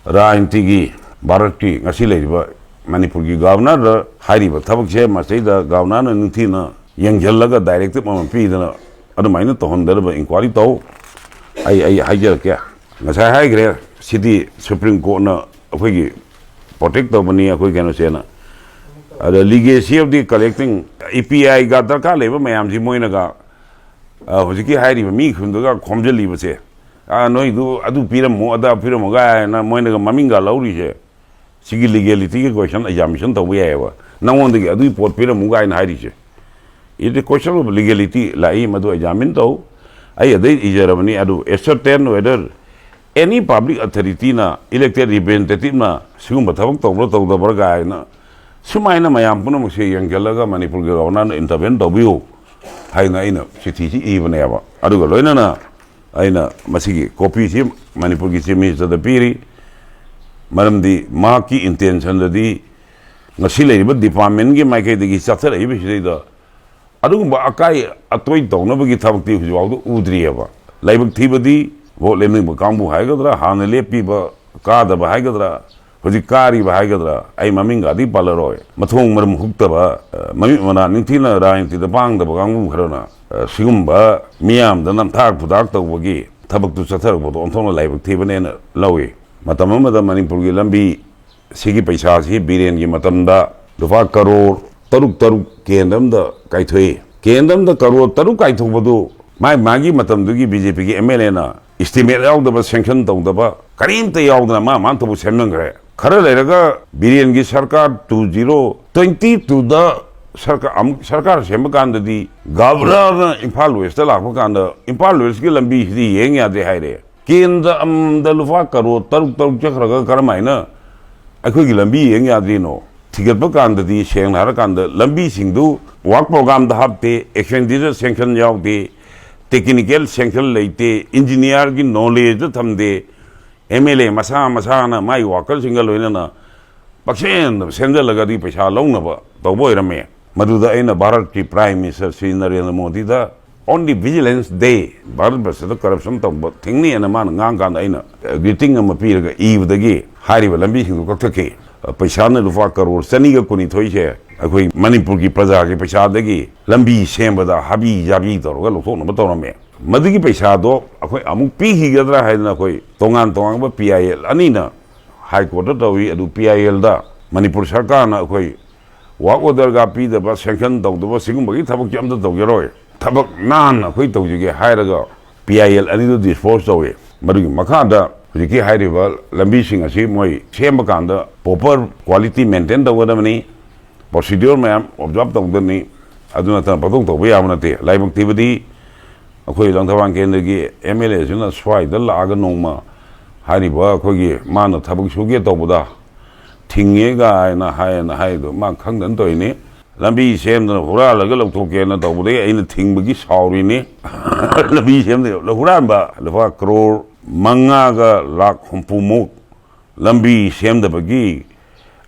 ꯔꯥꯖꯅꯤꯇꯤꯒꯤ, ꯚꯥꯔꯠꯀꯤ ꯉꯁꯤ ꯂꯩꯔꯤꯕ ꯃꯅꯤꯄꯨꯔꯒꯤ ꯒꯚꯔꯅꯔꯗ ꯍꯥꯏꯔꯤꯕ ꯊꯕꯛꯁꯦ, ꯃꯁꯤꯗꯩꯗ ꯒꯚꯔꯅꯔꯅ ꯅꯤꯡꯊꯤꯅ ꯌꯦꯡꯁꯤꯜꯂꯒ ꯗꯥꯏꯔꯦꯛꯇꯤꯞ ꯑꯃ ꯄꯤꯗꯅ ꯑꯗꯨꯃꯥꯏꯅ ꯇꯧꯍꯟꯗꯅꯕ ꯏꯟꯀ꯭ꯋꯥꯔꯤ ꯇꯧ꯫ ꯑꯩ, ꯑꯩ ꯍꯥꯏꯖꯔꯛꯀꯦ꯫ ꯉꯁꯥꯏ ꯍꯥꯏꯈ꯭ꯔꯦ, ꯁꯤꯗꯤ ꯁꯨꯄ꯭ꯔꯤꯝ ꯀꯣꯔꯠꯅ ꯑꯩꯈꯣꯏꯒꯤ ꯄ꯭ꯔꯣꯇꯦꯛ ꯇꯧꯕꯅꯤ, ꯑꯩꯈꯣꯏ ꯀꯩꯅꯣꯁꯦꯅ꯫ ꯑꯗ legacy of the collecting, E ꯄꯤ ꯑꯥꯏꯒ ꯗꯔꯀꯥꯔ ꯂꯩꯕ ꯃꯌꯥꯝꯁꯤ ꯃꯣꯏꯅꯒ, ꯑ, ꯍꯧꯖꯤꯛꯀꯤ ꯍꯥꯏꯔꯤꯕ ꯃꯤ ꯈꯨꯗꯤꯡꯗꯨꯒ ꯈꯣꯝꯖꯤꯜꯂꯤꯕꯁꯦ, "ꯑ, ꯅꯣꯏꯗꯨ ꯑꯗꯨ ꯄꯤꯔꯝꯃꯨ, ꯑꯗꯥ ꯄꯤꯔꯝꯃꯨ" ꯀꯥꯏꯅ ꯃꯣꯏꯅꯒ ꯃꯃꯤꯡꯒ ꯂꯧꯔꯤꯁꯦ, ꯁꯤꯒꯤ ꯂꯤꯒꯦꯂꯤꯇꯤꯒꯤ ꯀꯣꯏꯁꯟ ꯑꯦꯛꯖꯥꯃꯤꯅꯦꯁꯟ ꯇꯧꯕ ꯌꯥꯏꯑꯕ꯫ "ꯅꯉꯣꯟꯗꯒꯤ ꯑꯗꯨꯒꯤ ꯄꯣꯠ ꯄꯤꯔꯝꯃꯨ" ꯀꯥꯏꯅ ꯍꯥꯏꯔꯤꯁꯦ, it is question of legality ꯂꯥꯛꯏ, ꯃꯗꯨ ꯑꯦꯛꯖꯥꯃꯤꯟ ꯇꯧ꯫ ꯑꯩ ꯑꯗꯩ ꯏꯖꯔꯕꯅꯤ, ꯑꯗꯨ ascertain whether any public authorityꯅ, elected representativeꯅ ꯁꯤꯒꯨꯝꯕ ꯊꯕꯛ ꯇꯧꯕ꯭ꯔꯥ ꯇꯧꯗꯕ꯭ꯔꯥ ꯀꯥꯏꯅ ꯁꯨꯃꯥꯏꯅ ꯃꯌꯥꯝ ꯄꯨꯝꯅꯃꯛꯁꯦ ꯌꯦꯡꯁꯤꯜꯂꯒ ꯃꯅꯤꯄꯨꯔꯒꯤ ꯒꯕꯔꯅꯔꯅ ꯏꯟꯇꯔꯚꯦꯟ ꯇꯧꯕꯤꯌꯨ ꯍꯥꯏꯅ ꯑꯩꯅ ꯆꯤꯊꯤꯁꯤ ꯏꯕꯅꯦꯕ꯫ ꯑꯗꯨꯒ ꯂꯣꯏꯅꯅ ꯑꯩꯅ ꯃꯁꯤꯒꯤ ꯀꯣꯄꯤꯁꯤ ꯃꯅꯤꯄꯨꯔꯒꯤ ꯆꯤꯐ ꯃꯤꯅꯤꯁꯇꯔꯗ ꯄꯤꯔꯤ꯫ ꯃꯔꯝꯗꯤ ꯃꯍꯥꯛꯀꯤ ꯏꯟꯇꯦꯟꯁꯟꯗꯗꯤ ꯉꯁꯤ ꯂꯩꯔꯤꯕ ꯗꯤꯄꯥꯔꯠꯃꯦꯟꯒꯤ ꯃꯥꯏꯀꯩꯗꯒꯤ ꯆꯠꯊꯔꯛꯏꯕꯁꯤꯗꯩꯗ ꯑꯗꯨꯒꯨꯝꯕ ꯑꯀꯥꯏ ꯑꯇꯣꯏ ꯇꯧꯅꯕꯒꯤ ꯊꯕꯛꯇꯤ ꯍꯧꯖꯤꯛꯐꯥꯎꯗ ꯎꯗ꯭ꯔꯤꯑꯕ꯫ ꯂꯥꯏꯕꯛ ꯊꯤꯕꯗꯤ ꯚꯣꯠ ꯂꯦꯞꯅꯤꯡꯕ ꯀꯥꯡꯕꯨ ꯍꯥꯏꯒꯗ꯭ꯔꯥ, ꯍꯥꯟꯅ ꯂꯦꯞꯄꯤꯕ ꯀꯥꯗꯕ ꯍꯥꯏꯒꯗ꯭ꯔꯥ, ꯍꯧꯖꯤꯛ ꯀꯥꯔꯤꯕ ꯍꯥꯏꯒꯗ꯭ꯔꯥ, ꯑꯩ ꯃꯃꯤꯡꯒꯗꯤ ꯄꯜꯂꯔꯣꯏ꯫ ꯃꯊꯣꯡ ꯃꯔꯝ ꯍꯨꯛꯇꯕ, ꯑ, ꯃꯃꯤꯠ ꯃꯅꯥ ꯅꯤꯡꯊꯤꯅ ꯔꯥꯖꯅꯤꯇꯤꯗ ꯄꯥꯡꯗꯕ ꯀꯥꯡꯕꯨ ꯈꯔꯅ, ꯑ, ꯁꯤꯒꯨꯝꯕ ꯃꯤꯌꯥꯝꯗ ꯅꯝꯊꯥꯛ ꯄꯨꯊꯥꯛ ꯇꯧꯕꯒꯤ ꯊꯕꯛꯇꯨ ꯆꯠꯊꯔꯛꯄꯗꯣ ꯑꯣꯟꯊꯣꯛꯅ ꯂꯥꯏꯕꯛ ꯊꯤꯕꯅꯦꯅ ꯂꯧꯏ꯫ ꯃꯇꯝ ꯑꯃꯗ ꯃꯅꯤꯄꯨꯔꯒꯤ ꯂꯝꯕꯤ ꯁꯤꯒꯤ ꯄꯩꯁꯥꯁꯤ ꯕꯤꯔꯦꯟꯒꯤ ꯃꯇꯝꯗ ꯂꯨꯄꯥ ꯀꯔꯣꯔ ꯇꯔꯨꯛ ꯇꯔꯨꯛ ꯀꯦꯟꯗ꯭ꯔ ꯑꯃꯗ ꯀꯥꯏꯊꯣꯛꯏ꯫ ꯀꯦꯟꯗ꯭ꯔ ꯑꯃꯗ ꯀꯔꯣꯔ ꯇꯔꯨꯛ ꯀꯥꯏꯊꯣꯛꯄꯗꯨ ꯃꯥꯏ ꯃꯥꯒꯤ ꯃꯇꯝꯗꯨꯒꯤ ꯕꯤ ꯖꯦ ꯄꯤꯒꯤ ꯑꯦꯝ ꯑꯦꯜ ꯑꯦꯅ ꯏꯁꯇꯤꯃꯦꯠ ꯌꯥꯎꯗꯕ, ꯁꯦꯡꯁꯟ ꯇꯧꯗꯕ, ꯀꯔꯤꯝꯇ ꯌꯥꯎꯗꯅ ꯃꯥ ꯃꯥꯅ ꯊꯣꯛꯄ ꯁꯦꯝꯖꯤꯟꯈ꯭ꯔꯦ꯫ ꯈꯔ ꯂꯩꯔꯒ ꯕꯤꯔꯦꯟꯒꯤ ꯁꯔꯀꯥꯔ ꯇꯨ ꯖꯤꯔꯣ ꯇ꯭ꯋꯦꯟꯇꯤ ꯇꯨꯗ ꯁꯔꯀꯥꯔ, ꯑꯃꯨꯛ ꯁꯔꯀꯥꯔ ꯁꯦꯝꯕ ꯀꯥꯟꯗꯗꯤ ꯒꯕꯔꯅꯔꯅ ꯏꯝꯐꯥꯜ ꯋꯦꯁꯇ ꯂꯥꯛꯄ ꯀꯥꯟꯗ ꯏꯝꯐꯥꯜ ꯋꯦꯁꯀꯤ ꯂꯝꯕꯤꯁꯤꯗꯤ ꯌꯦꯡ ꯌꯥꯗꯦ ꯍꯥꯏꯔꯦ꯫ ꯀꯦꯟꯗ꯭ꯔ ꯑꯃꯃꯝꯗ ꯂꯨꯄꯥ ꯀꯔꯣꯔ ꯇꯔꯨꯛ ꯇꯔꯨꯛ ꯆꯠꯈ꯭ꯔꯒ ꯀꯔꯝꯍꯥꯏꯅ ꯑꯩꯈꯣꯏꯒꯤ ꯂꯝꯕꯤ ꯌꯦꯡ ꯌꯥꯗ꯭ꯔꯤꯅꯣ? ꯊꯤꯒꯠꯄ ꯀꯥꯟꯗꯗꯤ ꯁꯦꯡꯅ ꯍꯥꯏꯔꯀꯥꯟꯗ ꯂꯝꯕꯤꯁꯤꯡꯗꯨ ꯋꯥꯔꯛ ꯄ꯭ꯔꯣꯒ꯭ꯔꯥꯝꯗ ꯍꯥꯞꯇꯦ, ꯑꯦꯛꯁꯄꯦꯟꯗꯤꯆꯔ ꯁꯦꯡꯁꯟ ꯌꯥꯎꯗꯦ, ꯇꯦꯛꯅꯤꯀꯦꯜ ꯁꯦꯡꯁꯟ ꯂꯩꯇꯦ, ꯏꯟꯖꯤꯅꯤꯌꯥꯔꯒꯤ ꯅꯣꯂꯦꯖꯇ ꯊꯝꯗꯦ꯫ ꯑꯦꯝ ꯑꯦꯜ ꯑꯦ ꯃꯁꯥ ꯃꯁꯥꯅ ꯃꯥꯏ ꯋꯥꯀꯔꯁꯤꯡꯒ ꯂꯣꯏꯅꯅ ꯄꯛꯁꯦꯟꯗ ꯁꯦꯝꯖꯤꯜꯂꯒꯗꯤ ꯄꯩꯁꯥ ꯂꯧꯅꯕ ꯇꯧꯕ ꯑꯣꯏꯔꯝꯃꯦ꯫ ꯃꯗꯨꯗ ꯑꯩꯅ ꯚꯥꯔꯠꯀꯤ ꯄ꯭ꯔꯥꯏꯝ ꯃꯤꯅꯤꯁꯇꯔ ꯁ꯭ꯔꯤ ꯅꯔꯦꯟꯗ꯭ꯔ ꯃꯣꯗꯤꯗ "Only vigilance day, ꯚꯥꯔꯠ ꯕꯔꯁꯗ ꯀꯔꯞꯁꯟ ꯇꯧꯕ ꯊꯤꯡꯅꯤ" ꯍꯥꯏꯅ ꯃꯥꯅ ꯉꯥꯡꯀꯥꯟꯗ ꯑꯩꯅ ꯒ꯭ꯔꯤꯇꯤꯡ ꯑꯃ ꯄꯤꯔꯒ ꯏꯕꯗꯒꯤ ꯍꯥꯏꯔꯤꯕ ꯂꯝꯕꯤꯁꯤꯡꯗꯨ ꯀꯛꯊꯠꯈꯤ꯫ ꯄꯩꯁꯥꯅ ꯂꯨꯄꯥ ꯀꯔꯣꯔ ꯆꯅꯤꯒ ꯀꯨꯟꯅꯤꯊꯣꯏꯁꯦ ꯑꯩꯈꯣꯏ ꯃꯅꯤꯄꯨꯔꯒꯤ ꯄ꯭ꯔꯖꯥꯒꯤ ꯄꯩꯁꯥꯗꯒꯤ ꯂꯝꯕꯤ ꯁꯦꯝꯕꯗ ꯍꯥꯕꯤ ꯖꯥꯕꯤ ꯇꯧꯔꯒ ꯂꯧꯊꯣꯛꯅꯕ ꯇꯧꯔꯝꯃꯦ꯫ ꯃꯗꯨꯒꯤ ꯄꯩꯁꯥꯗꯣ ꯑꯩꯈꯣꯏ ꯑꯃꯨꯛ ꯄꯤꯈꯤꯒꯗ꯭ꯔꯥ ꯍꯥꯏꯗꯅ ꯑꯩꯈꯣꯏ ꯇꯣꯉꯥꯟ ꯇꯣꯉꯥꯟꯕ ꯄꯤ ꯑꯥꯏ ꯑꯦꯜ ꯑꯅꯤꯅ ꯍꯥꯏ ꯀꯣꯔꯠꯇ ꯇꯧꯏ꯫ ꯑꯗꯨ ꯄꯤ ꯑꯥꯏ ꯑꯦꯜꯗ ꯃꯅꯤꯄꯨꯔ ꯁꯔꯀꯥꯔꯅ ꯑꯩꯈꯣꯏ ꯋꯥꯔꯛ ꯑꯣꯔꯗꯔꯒ ꯄꯤꯗꯕ, ꯁꯦꯡꯁꯟ ꯇꯧꯗꯕ, ꯁꯤꯒꯨꯝꯕꯒꯤ ꯊꯕꯛꯁꯤ ꯑꯝꯇ ꯇꯧꯖꯔꯣꯏ, ꯊꯕꯛ ꯅꯥꯟꯅ ꯑꯩꯈꯣꯏ ꯇꯧꯖꯒꯦ ꯍꯥꯏꯔꯒ ꯄꯤ ꯑꯥꯏ ꯑꯦꯜ ꯑꯅꯤꯗꯨ ꯗꯤꯁꯄꯣꯁ ꯇꯧꯏ꯫ ꯃꯗꯨꯒꯤ ꯃꯈꯥꯗ ꯍꯧꯖꯤꯛꯀꯤ ꯍꯥꯏꯔꯤꯕ ꯂꯝꯕꯤꯁꯤꯡ ꯑꯁꯤ ꯃꯣꯏ ꯁꯦꯝꯕ ꯀꯥꯟꯗ ꯄ꯭ꯔꯣꯄꯔ ꯀ꯭ꯋꯥꯂꯤꯇꯤ ꯃꯦꯟꯇꯦꯟ ꯇꯧꯒꯗꯕꯅꯤ, ꯄ꯭ꯔꯣꯁꯤꯗ꯭ꯌꯨꯔ ꯃꯌꯥꯝ ꯑꯣꯕꯖꯥꯔꯕ ꯇꯧꯒꯗꯕꯅꯤ꯫ ꯑꯗꯨ ꯅꯠꯇꯅ ꯄꯪꯇꯧ ꯇꯧꯕ ꯌꯥꯕ ꯅꯠꯇꯦ꯫ ꯂꯥꯏꯕꯛ ꯊꯤꯕꯗꯤ ꯑꯩꯈꯣꯏ ꯂꯪꯊꯕꯥꯜ ꯀꯦꯟꯗ꯭ꯔꯒꯤ ꯑꯦꯝ ꯑꯦꯜ ꯑꯦꯁꯤꯅ ꯁ꯭ꯋꯥꯏꯗ ꯂꯥꯛꯑꯒ ꯅꯣꯡꯃ ꯍꯥꯏꯔꯤꯕ ꯑꯩꯈꯣꯏꯒꯤ ꯃꯥꯅ ꯊꯕꯛ ꯁꯨꯒꯦ ꯇꯧꯕꯗ ꯊꯤꯡꯉꯦ ꯀꯥꯏꯅ ꯍꯥꯏꯅ ꯍꯥꯏꯗꯣ ꯃꯥ ꯈꯪꯗꯅ ꯇꯧꯔꯤꯅꯤ꯫ ꯂꯝꯕꯤ ꯁꯦꯝꯗꯅ ꯍꯨꯔꯥꯜꯂꯒ ꯂꯧꯊꯣꯛꯀꯦꯅ ꯇꯧꯕꯗꯒꯤ ꯑꯩꯅ ꯊꯤꯡꯕꯒꯤ ꯁꯥꯎꯔꯤꯅꯤ꯫ ꯂꯝꯕꯤ ꯁꯦꯝꯗ ꯍꯨꯔꯥꯟꯕ ꯂꯨꯄꯥ ꯀ꯭ꯔꯣꯔ ꯃꯉꯥꯒ ꯂꯥꯛ ꯍꯨꯝꯐꯨꯃꯨꯛ ꯂꯝꯕꯤ ꯁꯦꯝꯗꯕꯒꯤ,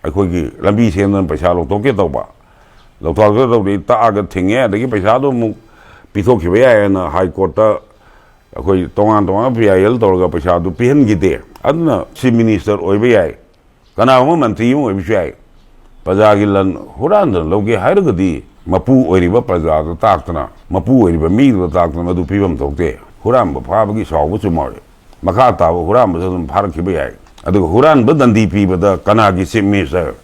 ꯑꯩꯈꯣꯏꯒꯤ ꯂꯝꯕꯤ ꯁꯦꯝꯗꯅ ꯄꯩꯁꯥ ꯂꯧꯊꯣꯛꯀꯦ ꯇꯧꯕ, ꯂꯧꯊꯣꯛꯀꯦ ꯇꯧꯕꯗꯒꯤ ꯇꯛꯑꯒ ꯊꯤꯡꯉꯦ꯫ ꯑꯗꯒꯤ ꯄꯩꯁꯥꯗꯣ ꯑꯃꯨꯛ ꯄꯤꯊꯣꯛꯈꯤꯕ ꯌꯥꯏꯌꯦꯅ ꯍꯥꯏ ꯀꯣꯔꯠꯇ ꯑꯩꯈꯣꯏ ꯇꯣꯉꯥꯟ ꯇꯣꯉꯥꯟꯕ ꯄꯤ ꯑꯥꯏ ꯑꯦꯜ ꯇꯧꯔꯒ ꯄꯩꯁꯥꯗꯨ ꯄꯤꯍꯟꯈꯤꯗꯦ꯫ ꯑꯗꯨꯅ ꯆꯤꯐ ꯃꯤꯅꯤꯁꯇꯔ ꯑꯣꯏꯕ ꯌꯥꯏ, ꯀꯅꯥꯒꯨꯝꯕ ꯃꯟꯇ꯭ꯔꯤ ꯑꯃ ꯑꯣꯏꯕꯁꯨ ꯌꯥꯏ꯫ ꯄ꯭ꯔꯖꯥꯒꯤ ꯂꯟ ꯍꯨꯔꯥꯟꯗꯅ ꯂꯧꯒꯦ ꯍꯥꯏꯔꯒꯗꯤ ꯃꯄꯨ ꯑꯣꯏꯔꯤꯕ ꯄ꯭ꯔꯖꯥꯗ ꯇꯥꯛꯇꯅ, ꯃꯄꯨ ꯑꯣꯏꯔꯤꯕ ꯃꯤꯗꯨꯗ ꯇꯥꯛꯇꯅ ꯃꯗꯨ ꯄꯤꯐꯝ ꯊꯣꯛꯇꯦ꯫ ꯍꯨꯔꯥꯟꯕ ꯐꯥꯕꯒꯤ ꯁꯥꯎꯕ ꯆꯨꯝꯃꯣꯏ꯫ ꯃꯈꯥ ꯇꯥꯕ ꯍꯨꯔꯥꯟꯕꯁꯨ ꯑꯗꯨꯝ ꯐꯥꯔꯛꯈꯤꯕ ꯌꯥꯏ꯫ ꯑꯗꯨꯒ ꯍꯨꯔꯥꯟꯕ ꯗꯟꯗꯤ ꯄꯤꯕꯗ ꯀꯅꯥꯒꯤ ꯆꯤꯐ ꯃꯤꯅꯤꯁꯇꯔ,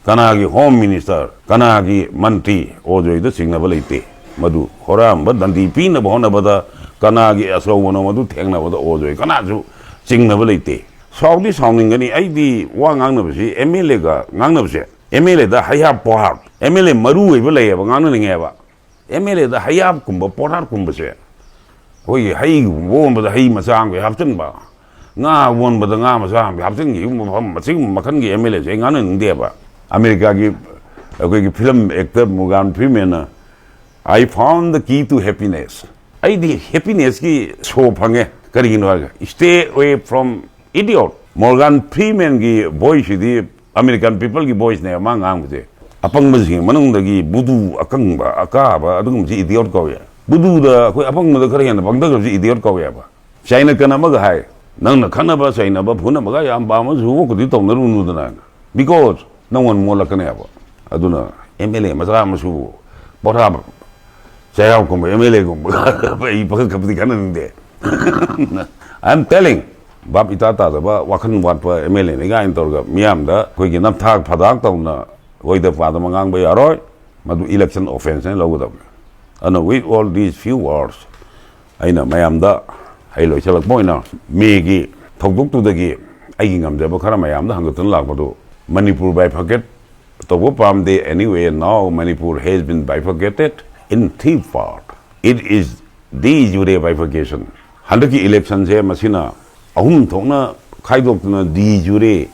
ꯀꯅꯥꯒꯤ ꯍꯣꯝ ꯃꯤꯅꯤꯁꯇꯔ, ꯀꯅꯥꯒꯤ ꯃꯟꯇ꯭ꯔꯤ ꯑꯣꯖꯣꯏꯗ ꯆꯤꯡꯅꯕ ꯂꯩꯇꯦ꯫ ꯃꯗꯨ ꯍꯨꯔꯥꯟꯕ ꯗꯟꯗꯤ ꯄꯤꯅꯕ ꯍꯣꯠꯅꯕꯗ ꯀꯅꯥꯒꯤ ꯑꯆꯧꯕꯅꯣ ꯃꯗꯨ ꯊꯦꯡꯅꯕꯗ ꯑꯣꯖꯣꯏ ꯀꯅꯥꯁꯨ ꯆꯤꯡꯅꯕ ꯂꯩꯇꯦ꯫ ꯁꯥꯎꯗꯤ ꯁꯥꯎꯅꯤꯡꯒꯅꯤ꯫ ꯑꯩꯗꯤ ꯋꯥ ꯉꯥꯡꯅꯕꯁꯤ ꯑꯦꯝ ꯑꯦꯜ ꯑꯦꯒ ꯉꯥꯡꯅꯕꯁꯦ, ꯑꯦꯝ ꯑꯦꯜ ꯑꯦꯗ ꯍꯩꯍꯥꯞ ꯄꯣꯍꯥꯞ, ꯑꯦꯝ ꯑꯦꯜ ꯑꯦ ꯃꯔꯨ ꯑꯣꯏꯕ ꯂꯩꯌꯦꯕ ꯉꯥꯡꯅꯅꯤꯡꯉꯦꯕ꯫ ꯑꯦꯝ ꯑꯦꯜ ꯑꯦꯗ ꯍꯩꯍꯥꯞꯀꯨꯝꯕ ꯄꯣꯍꯥꯞꯀꯨꯝꯕꯁꯦ ꯑꯩꯈꯣꯏꯒꯤ ꯍꯩꯒꯨꯝꯕ ꯌꯣꯟꯕꯗ ꯍꯩ ꯃꯆꯥ ꯑꯃꯈꯩ ꯍꯥꯞꯆꯤꯟꯕ, ꯉꯥ ꯌꯣꯟꯕꯗ ꯉꯥ ꯃꯆꯥ ꯑꯃꯈꯩ ꯍꯥꯞꯆꯤꯟꯈꯤꯕ ꯃꯐꯝ, ꯃꯁꯤꯒꯨꯝꯕ ꯃꯈꯜꯒꯤ ꯑꯦꯝ ꯑꯦꯜ ꯑꯦꯁꯦ ꯑꯩ ꯉꯥꯡꯅꯅꯤꯡꯗꯦꯕ꯫ ꯑꯃꯦꯔꯤꯀꯥꯒꯤ ꯑꯩꯈꯣꯏꯒꯤ ꯐꯤꯂꯝ ꯑꯦꯛꯇꯔ ꯃꯣꯔꯒꯥꯟ ꯐ꯭ꯔꯤꯃꯦꯟꯅ "I found the key to happiness." ꯑꯩꯗꯤ ꯍꯦꯄꯤꯅꯦꯁꯀꯤ ꯁꯣ ꯐꯪꯉꯦ꯫ ꯀꯔꯤꯒꯤꯅꯣ ꯍꯥꯏꯔꯒ "Stay away from idiot." Morgan ꯐ꯭ꯔꯤꯃꯦꯟꯒꯤ ꯚꯣꯏꯁꯁꯤꯗꯤ ꯑꯃꯦꯔꯤꯀꯥꯟ ꯄꯤꯄꯜꯒꯤ ꯚꯣꯏꯁꯅꯦꯕ ꯃꯥ ꯉꯥꯡꯕꯁꯦ꯫ ꯑꯄꯪꯕꯁꯤꯡꯒꯤ ꯃꯅꯨꯡꯗꯒꯤ ꯕꯨꯗꯨ ꯑꯀꯪꯕ ꯑꯀꯥꯕ ꯑꯗꯨꯒꯨꯝꯕꯁꯤ ꯏꯗꯤꯌꯣꯠ ꯀꯧꯋꯦ꯫ ꯕꯨꯗꯨꯗ ꯑꯩꯈꯣꯏ ꯑꯄꯪꯕꯗ ꯈꯔ ꯍꯦꯟꯅ ꯄꯪꯊꯈ꯭ꯔꯕꯁꯤ ꯏꯗꯤꯌꯣꯠ ꯀꯧꯋꯦꯕ꯫ ꯆꯥꯏꯅ ꯀꯟ ꯑꯃꯒ ꯍꯥꯏ, "ꯅꯪꯅ ꯈꯠꯅꯕ ꯆꯩꯅꯕ ꯐꯨꯅꯕꯒ ꯌꯥꯝ ꯄꯥꯝꯃꯁꯨ ꯍꯧꯖꯤꯛꯐꯥꯎꯀꯗꯤ ꯇꯧꯅꯔꯨꯅꯨꯗꯅ, because ꯅꯪꯉꯣꯟ ꯃꯣꯠꯂꯛꯀꯅꯦꯕ꯫ ꯑꯗꯨꯅ ꯑꯦꯝ ꯑꯦꯜ ꯑꯦ ꯃꯆꯥ ꯃꯁꯨꯕꯨ ꯄꯣꯊꯥ ꯆꯩꯔꯥꯎꯒꯨꯝꯕ ꯑꯦꯝ ꯑꯦꯜ ꯑꯦꯒꯨꯝꯕ ꯑꯩ ꯄꯥꯈꯪ ꯈꯞꯄꯗꯤ ꯈꯟꯅꯅꯤꯡꯗꯦ꯫ I am telling, ꯚꯥꯞ ꯏꯇꯥ ꯇꯥꯗꯕ ꯋꯥꯈꯜ ꯋꯥꯠꯄ ꯑꯦꯝ ꯑꯦꯜ ꯑꯦꯅꯤ ꯀꯥꯏꯅ ꯇꯧꯔꯒ ꯃꯤꯌꯥꯝꯗ ꯑꯩꯈꯣꯏꯒꯤ ꯅꯝꯊꯥꯛ ꯐꯗꯥꯛ ꯇꯧꯅ ꯑꯣꯏꯗ ꯄꯥꯗꯕ ꯉꯥꯡꯕ ꯌꯥꯔꯣꯏ꯫ ꯃꯗꯨ election offence ꯍꯥꯏꯅ ꯂꯧꯒꯗꯕꯅꯤ꯫ ꯑꯗꯨꯅ with all these few words, ꯑꯩꯅ ꯃꯌꯥꯝꯗ ꯑꯩ ꯂꯣꯏꯁꯤꯜꯂꯛꯄ ꯑꯣꯏꯅ ꯃꯦꯒꯤ ꯊꯧꯗꯣꯛꯇꯨꯗꯒꯤ ꯑꯩꯒꯤ ꯉꯝꯖꯕ ꯈꯔ ꯃꯌꯥꯝꯗ ꯍꯪꯒꯠꯇꯨꯅ ꯂꯥꯛꯄꯗꯨ, ꯃꯅꯤꯄꯨꯔ bifurcate ꯇꯧꯕ ꯄꯥꯝꯗꯦ꯫ Anyway, now Manipur has been bifurcated in three part. It is de jure bifurcation. ꯍꯟꯗꯛꯀꯤ election ꯁꯦ ꯃꯁꯤꯅ ꯑꯍꯨꯝ ꯊꯣꯛꯅ ꯈꯥꯏꯗꯣꯛꯇꯨꯅ de jure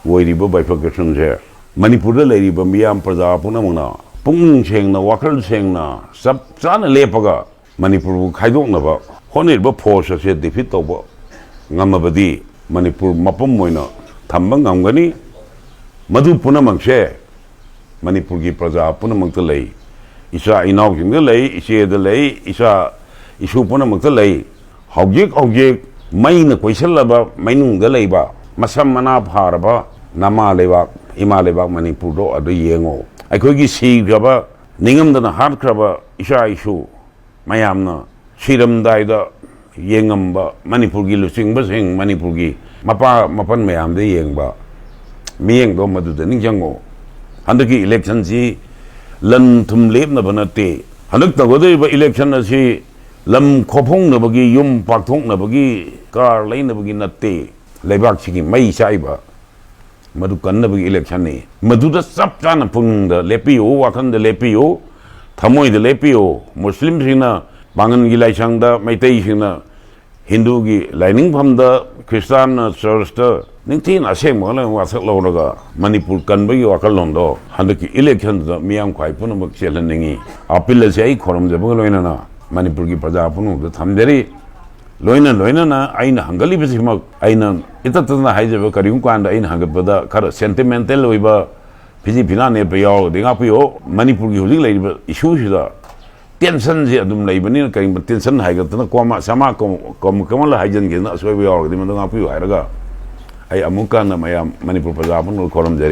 ꯑꯣꯏꯔꯤꯕ bifurcationꯁꯦ ꯃꯅꯤꯄꯨꯔꯗ ꯂꯩꯔꯤꯕ ꯃꯤꯌꯥꯝ ꯄ꯭ꯔꯖꯥ ꯄꯨꯝꯅꯃꯛꯅ ꯄꯨꯛꯅꯤꯡ ꯁꯦꯡꯅ, ꯋꯥꯈꯜ ꯁꯦꯡꯅ, ꯆꯞ ꯆꯥꯅ ꯂꯦꯞꯄꯒ ꯃꯅꯤꯄꯨꯔꯕꯨ ꯈꯥꯏꯗꯣꯛꯅꯕ ꯍꯣꯠꯅꯔꯤꯕ force ꯑꯁꯦ defeat ꯇꯧꯕ ꯉꯝꯃꯕꯗꯤ ꯃꯅꯤꯄꯨꯔ ꯃꯄꯨꯝ ꯑꯣꯏꯅ ꯊꯝꯕ ꯉꯝꯒꯅꯤ꯫ ꯃꯗꯨ ꯄꯨꯝꯅꯃꯛꯁꯦ ꯃꯅꯤꯄꯨꯔꯒꯤ ꯄ꯭ꯔꯖꯥ ꯄꯨꯝꯅꯃꯛꯇ ꯂꯩ꯫ ꯏꯆꯥ ꯏꯅꯥꯎꯁꯤꯡꯗ ꯂꯩ, ꯏꯆꯦꯗ ꯂꯩ, ꯏꯆꯥ ꯏꯁꯨ ꯄꯨꯝꯅꯃꯛꯇ ꯂꯩ꯫ ꯍꯧꯖꯤꯛ ꯍꯧꯖꯤꯛ ꯃꯩꯅ ꯀꯣꯏꯁꯤꯜꯂꯕ ꯃꯩꯅꯨꯡꯗ ꯂꯩꯕ, ꯃꯁꯝ ꯃꯅꯥ ꯐꯥꯔꯕ ꯅꯃꯥ ꯂꯩꯕꯥꯛ, ꯏꯃꯥ ꯂꯩꯕꯥꯛ ꯃꯅꯤꯄꯨꯔꯗꯣ ꯑꯗꯨ ꯌꯦꯡꯉꯣ꯫ ꯑꯩꯈꯣꯏꯒꯤ ꯁꯤꯈ꯭ꯔꯕ, ꯅꯤꯡꯉꯝꯗꯅ ꯍꯥꯠꯈ꯭ꯔꯕ ꯏꯆꯥ ꯏꯁꯨ ꯃꯌꯥꯝꯅ ꯁꯤꯔꯝꯗꯥꯏꯗ ꯌꯦꯡꯉꯝꯕ ꯃꯅꯤꯄꯨꯔꯒꯤ ꯂꯨꯆꯤꯡꯕꯁꯤꯡ, ꯃꯅꯤꯄꯨꯔꯒꯤ ꯃꯄꯥ ꯃꯄꯟ ꯃꯌꯥꯝꯗ ꯌꯦꯡꯕ ꯃꯤꯠꯌꯦꯡꯗꯣ ꯃꯗꯨꯗ ꯅꯤꯡꯁꯤꯡꯉꯣ꯫ ꯍꯟꯗꯛꯀꯤ electionꯁꯤ ꯂꯟ ꯊꯨꯝ ꯂꯦꯞꯅꯕ ꯅꯠꯇꯦ꯫ ꯍꯟꯗꯛ ꯇꯧꯒꯗꯧꯔꯤꯕ election ꯑꯁꯤ ꯂꯝ ꯈꯣꯞꯐꯣꯡꯅꯕꯒꯤ, ꯌꯨꯝ ꯄꯥꯛꯊꯣꯛꯅꯕꯒꯤ, car ꯂꯩꯅꯕꯒꯤ ꯅꯠꯇꯦ꯫ ꯂꯩꯕꯥꯛꯁꯤꯒꯤ ꯃꯩ ꯆꯥꯛꯏꯕ ꯃꯗꯨ ꯀꯟꯅꯕꯒꯤ electionꯅꯤ꯫ ꯃꯗꯨꯗ ꯆꯞ ꯆꯥꯅ ꯄꯨꯛꯅꯤꯡꯗ ꯂꯦꯞꯄꯤꯌꯨ, ꯋꯥꯈꯜꯗ ꯂꯦꯞꯄꯤꯌꯨ, ꯊꯃꯣꯏꯗ ꯂꯦꯞꯄꯤꯌꯨ꯫ ꯃꯨꯁꯂꯤꯝꯁꯤꯡꯅ ꯄꯥꯡꯒꯜꯒꯤ ꯂꯥꯏꯁꯪꯗ, ꯃꯩꯇꯩꯁꯤꯡꯅ ꯍꯤꯟꯗꯨꯒꯤ ꯂꯥꯏꯅꯤꯡꯐꯝꯗ, ꯈ꯭ꯔꯤꯁꯇꯥꯟꯅ churchꯇ ꯅꯤꯡꯊꯤꯅ ꯑꯁꯦꯡꯕ ꯋꯥꯈꯜꯂꯣꯟ ꯋꯥꯁꯛ ꯂꯧꯔꯒ ꯃꯅꯤꯄꯨꯔ ꯀꯟꯕꯒꯤ ꯋꯥꯈꯜꯂꯣꯟꯗꯣ ꯍꯟꯗꯛꯀꯤ electionꯗꯨꯗ ꯃꯤꯌꯥꯝ ꯈ꯭ꯋꯥꯏ ꯄꯨꯝꯅꯃꯛ ꯆꯦꯜꯍꯟꯅꯤꯡꯉꯤ꯫ ꯑꯄꯤꯜ ꯑꯁꯤ ꯑꯩ ꯈꯣꯏꯔꯝꯖꯕꯒ ꯂꯣꯏꯅꯅ ꯃꯅꯤꯄꯨꯔꯒꯤ ꯄ꯭ꯔꯖꯥ ꯄꯨꯝꯅꯃꯛꯇ ꯊꯝꯖꯔꯤ꯫ ꯂꯣꯏꯅ ꯂꯣꯏꯅꯅ ꯑꯩꯅ ꯍꯪꯒꯠꯂꯤꯕꯁꯤꯃꯛ ꯑꯩꯅ ꯏꯇꯠ ꯇꯠꯇꯅ ꯍꯥꯏꯖꯕ, ꯀꯔꯤꯒꯨꯝꯕ ꯀꯥꯟꯗ ꯑꯩꯅ ꯍꯪꯒꯠꯄꯗ ꯈꯔ sentimental ꯑꯣꯏꯕ, ꯐꯤꯖꯤ ꯐꯤꯅꯥ ꯅꯦꯠꯄ ꯌꯥꯎꯔꯒꯗꯤ ꯉꯥꯛꯄꯤꯌꯨ꯫ ꯃꯅꯤꯄꯨꯔꯒꯤ ꯍꯧꯖꯤꯛ ꯂꯩꯔꯤꯕ issueꯁꯤꯗ tensionꯁꯦ ꯑꯗꯨꯝ ꯂꯩꯕꯅꯤꯅ, ꯀꯔꯤꯒꯨꯝꯕ tension ꯍꯥꯏꯒꯠꯇꯅ ꯀꯣꯃꯥ ꯁꯃꯥ ꯀꯣꯝ-, ꯀꯣꯝ-, ꯀꯃꯜ ꯍꯥꯏꯖꯤꯟꯈꯤꯗꯅ ꯑꯁꯣꯏꯕ ꯌꯥꯎꯔꯒꯗꯤ ꯃꯗꯨ ꯉꯥꯛꯄꯤꯌꯨ ꯍꯥꯏꯔꯒ ꯑꯩ ꯑꯃꯨꯛꯀ ꯍꯟꯅ ꯃꯌꯥꯝ ꯃꯅꯤꯄꯨꯔ ꯄ꯭ꯔꯖꯥ ꯄꯨꯝꯅꯃꯛ ꯈꯣꯏꯔꯝꯖꯔꯤ꯫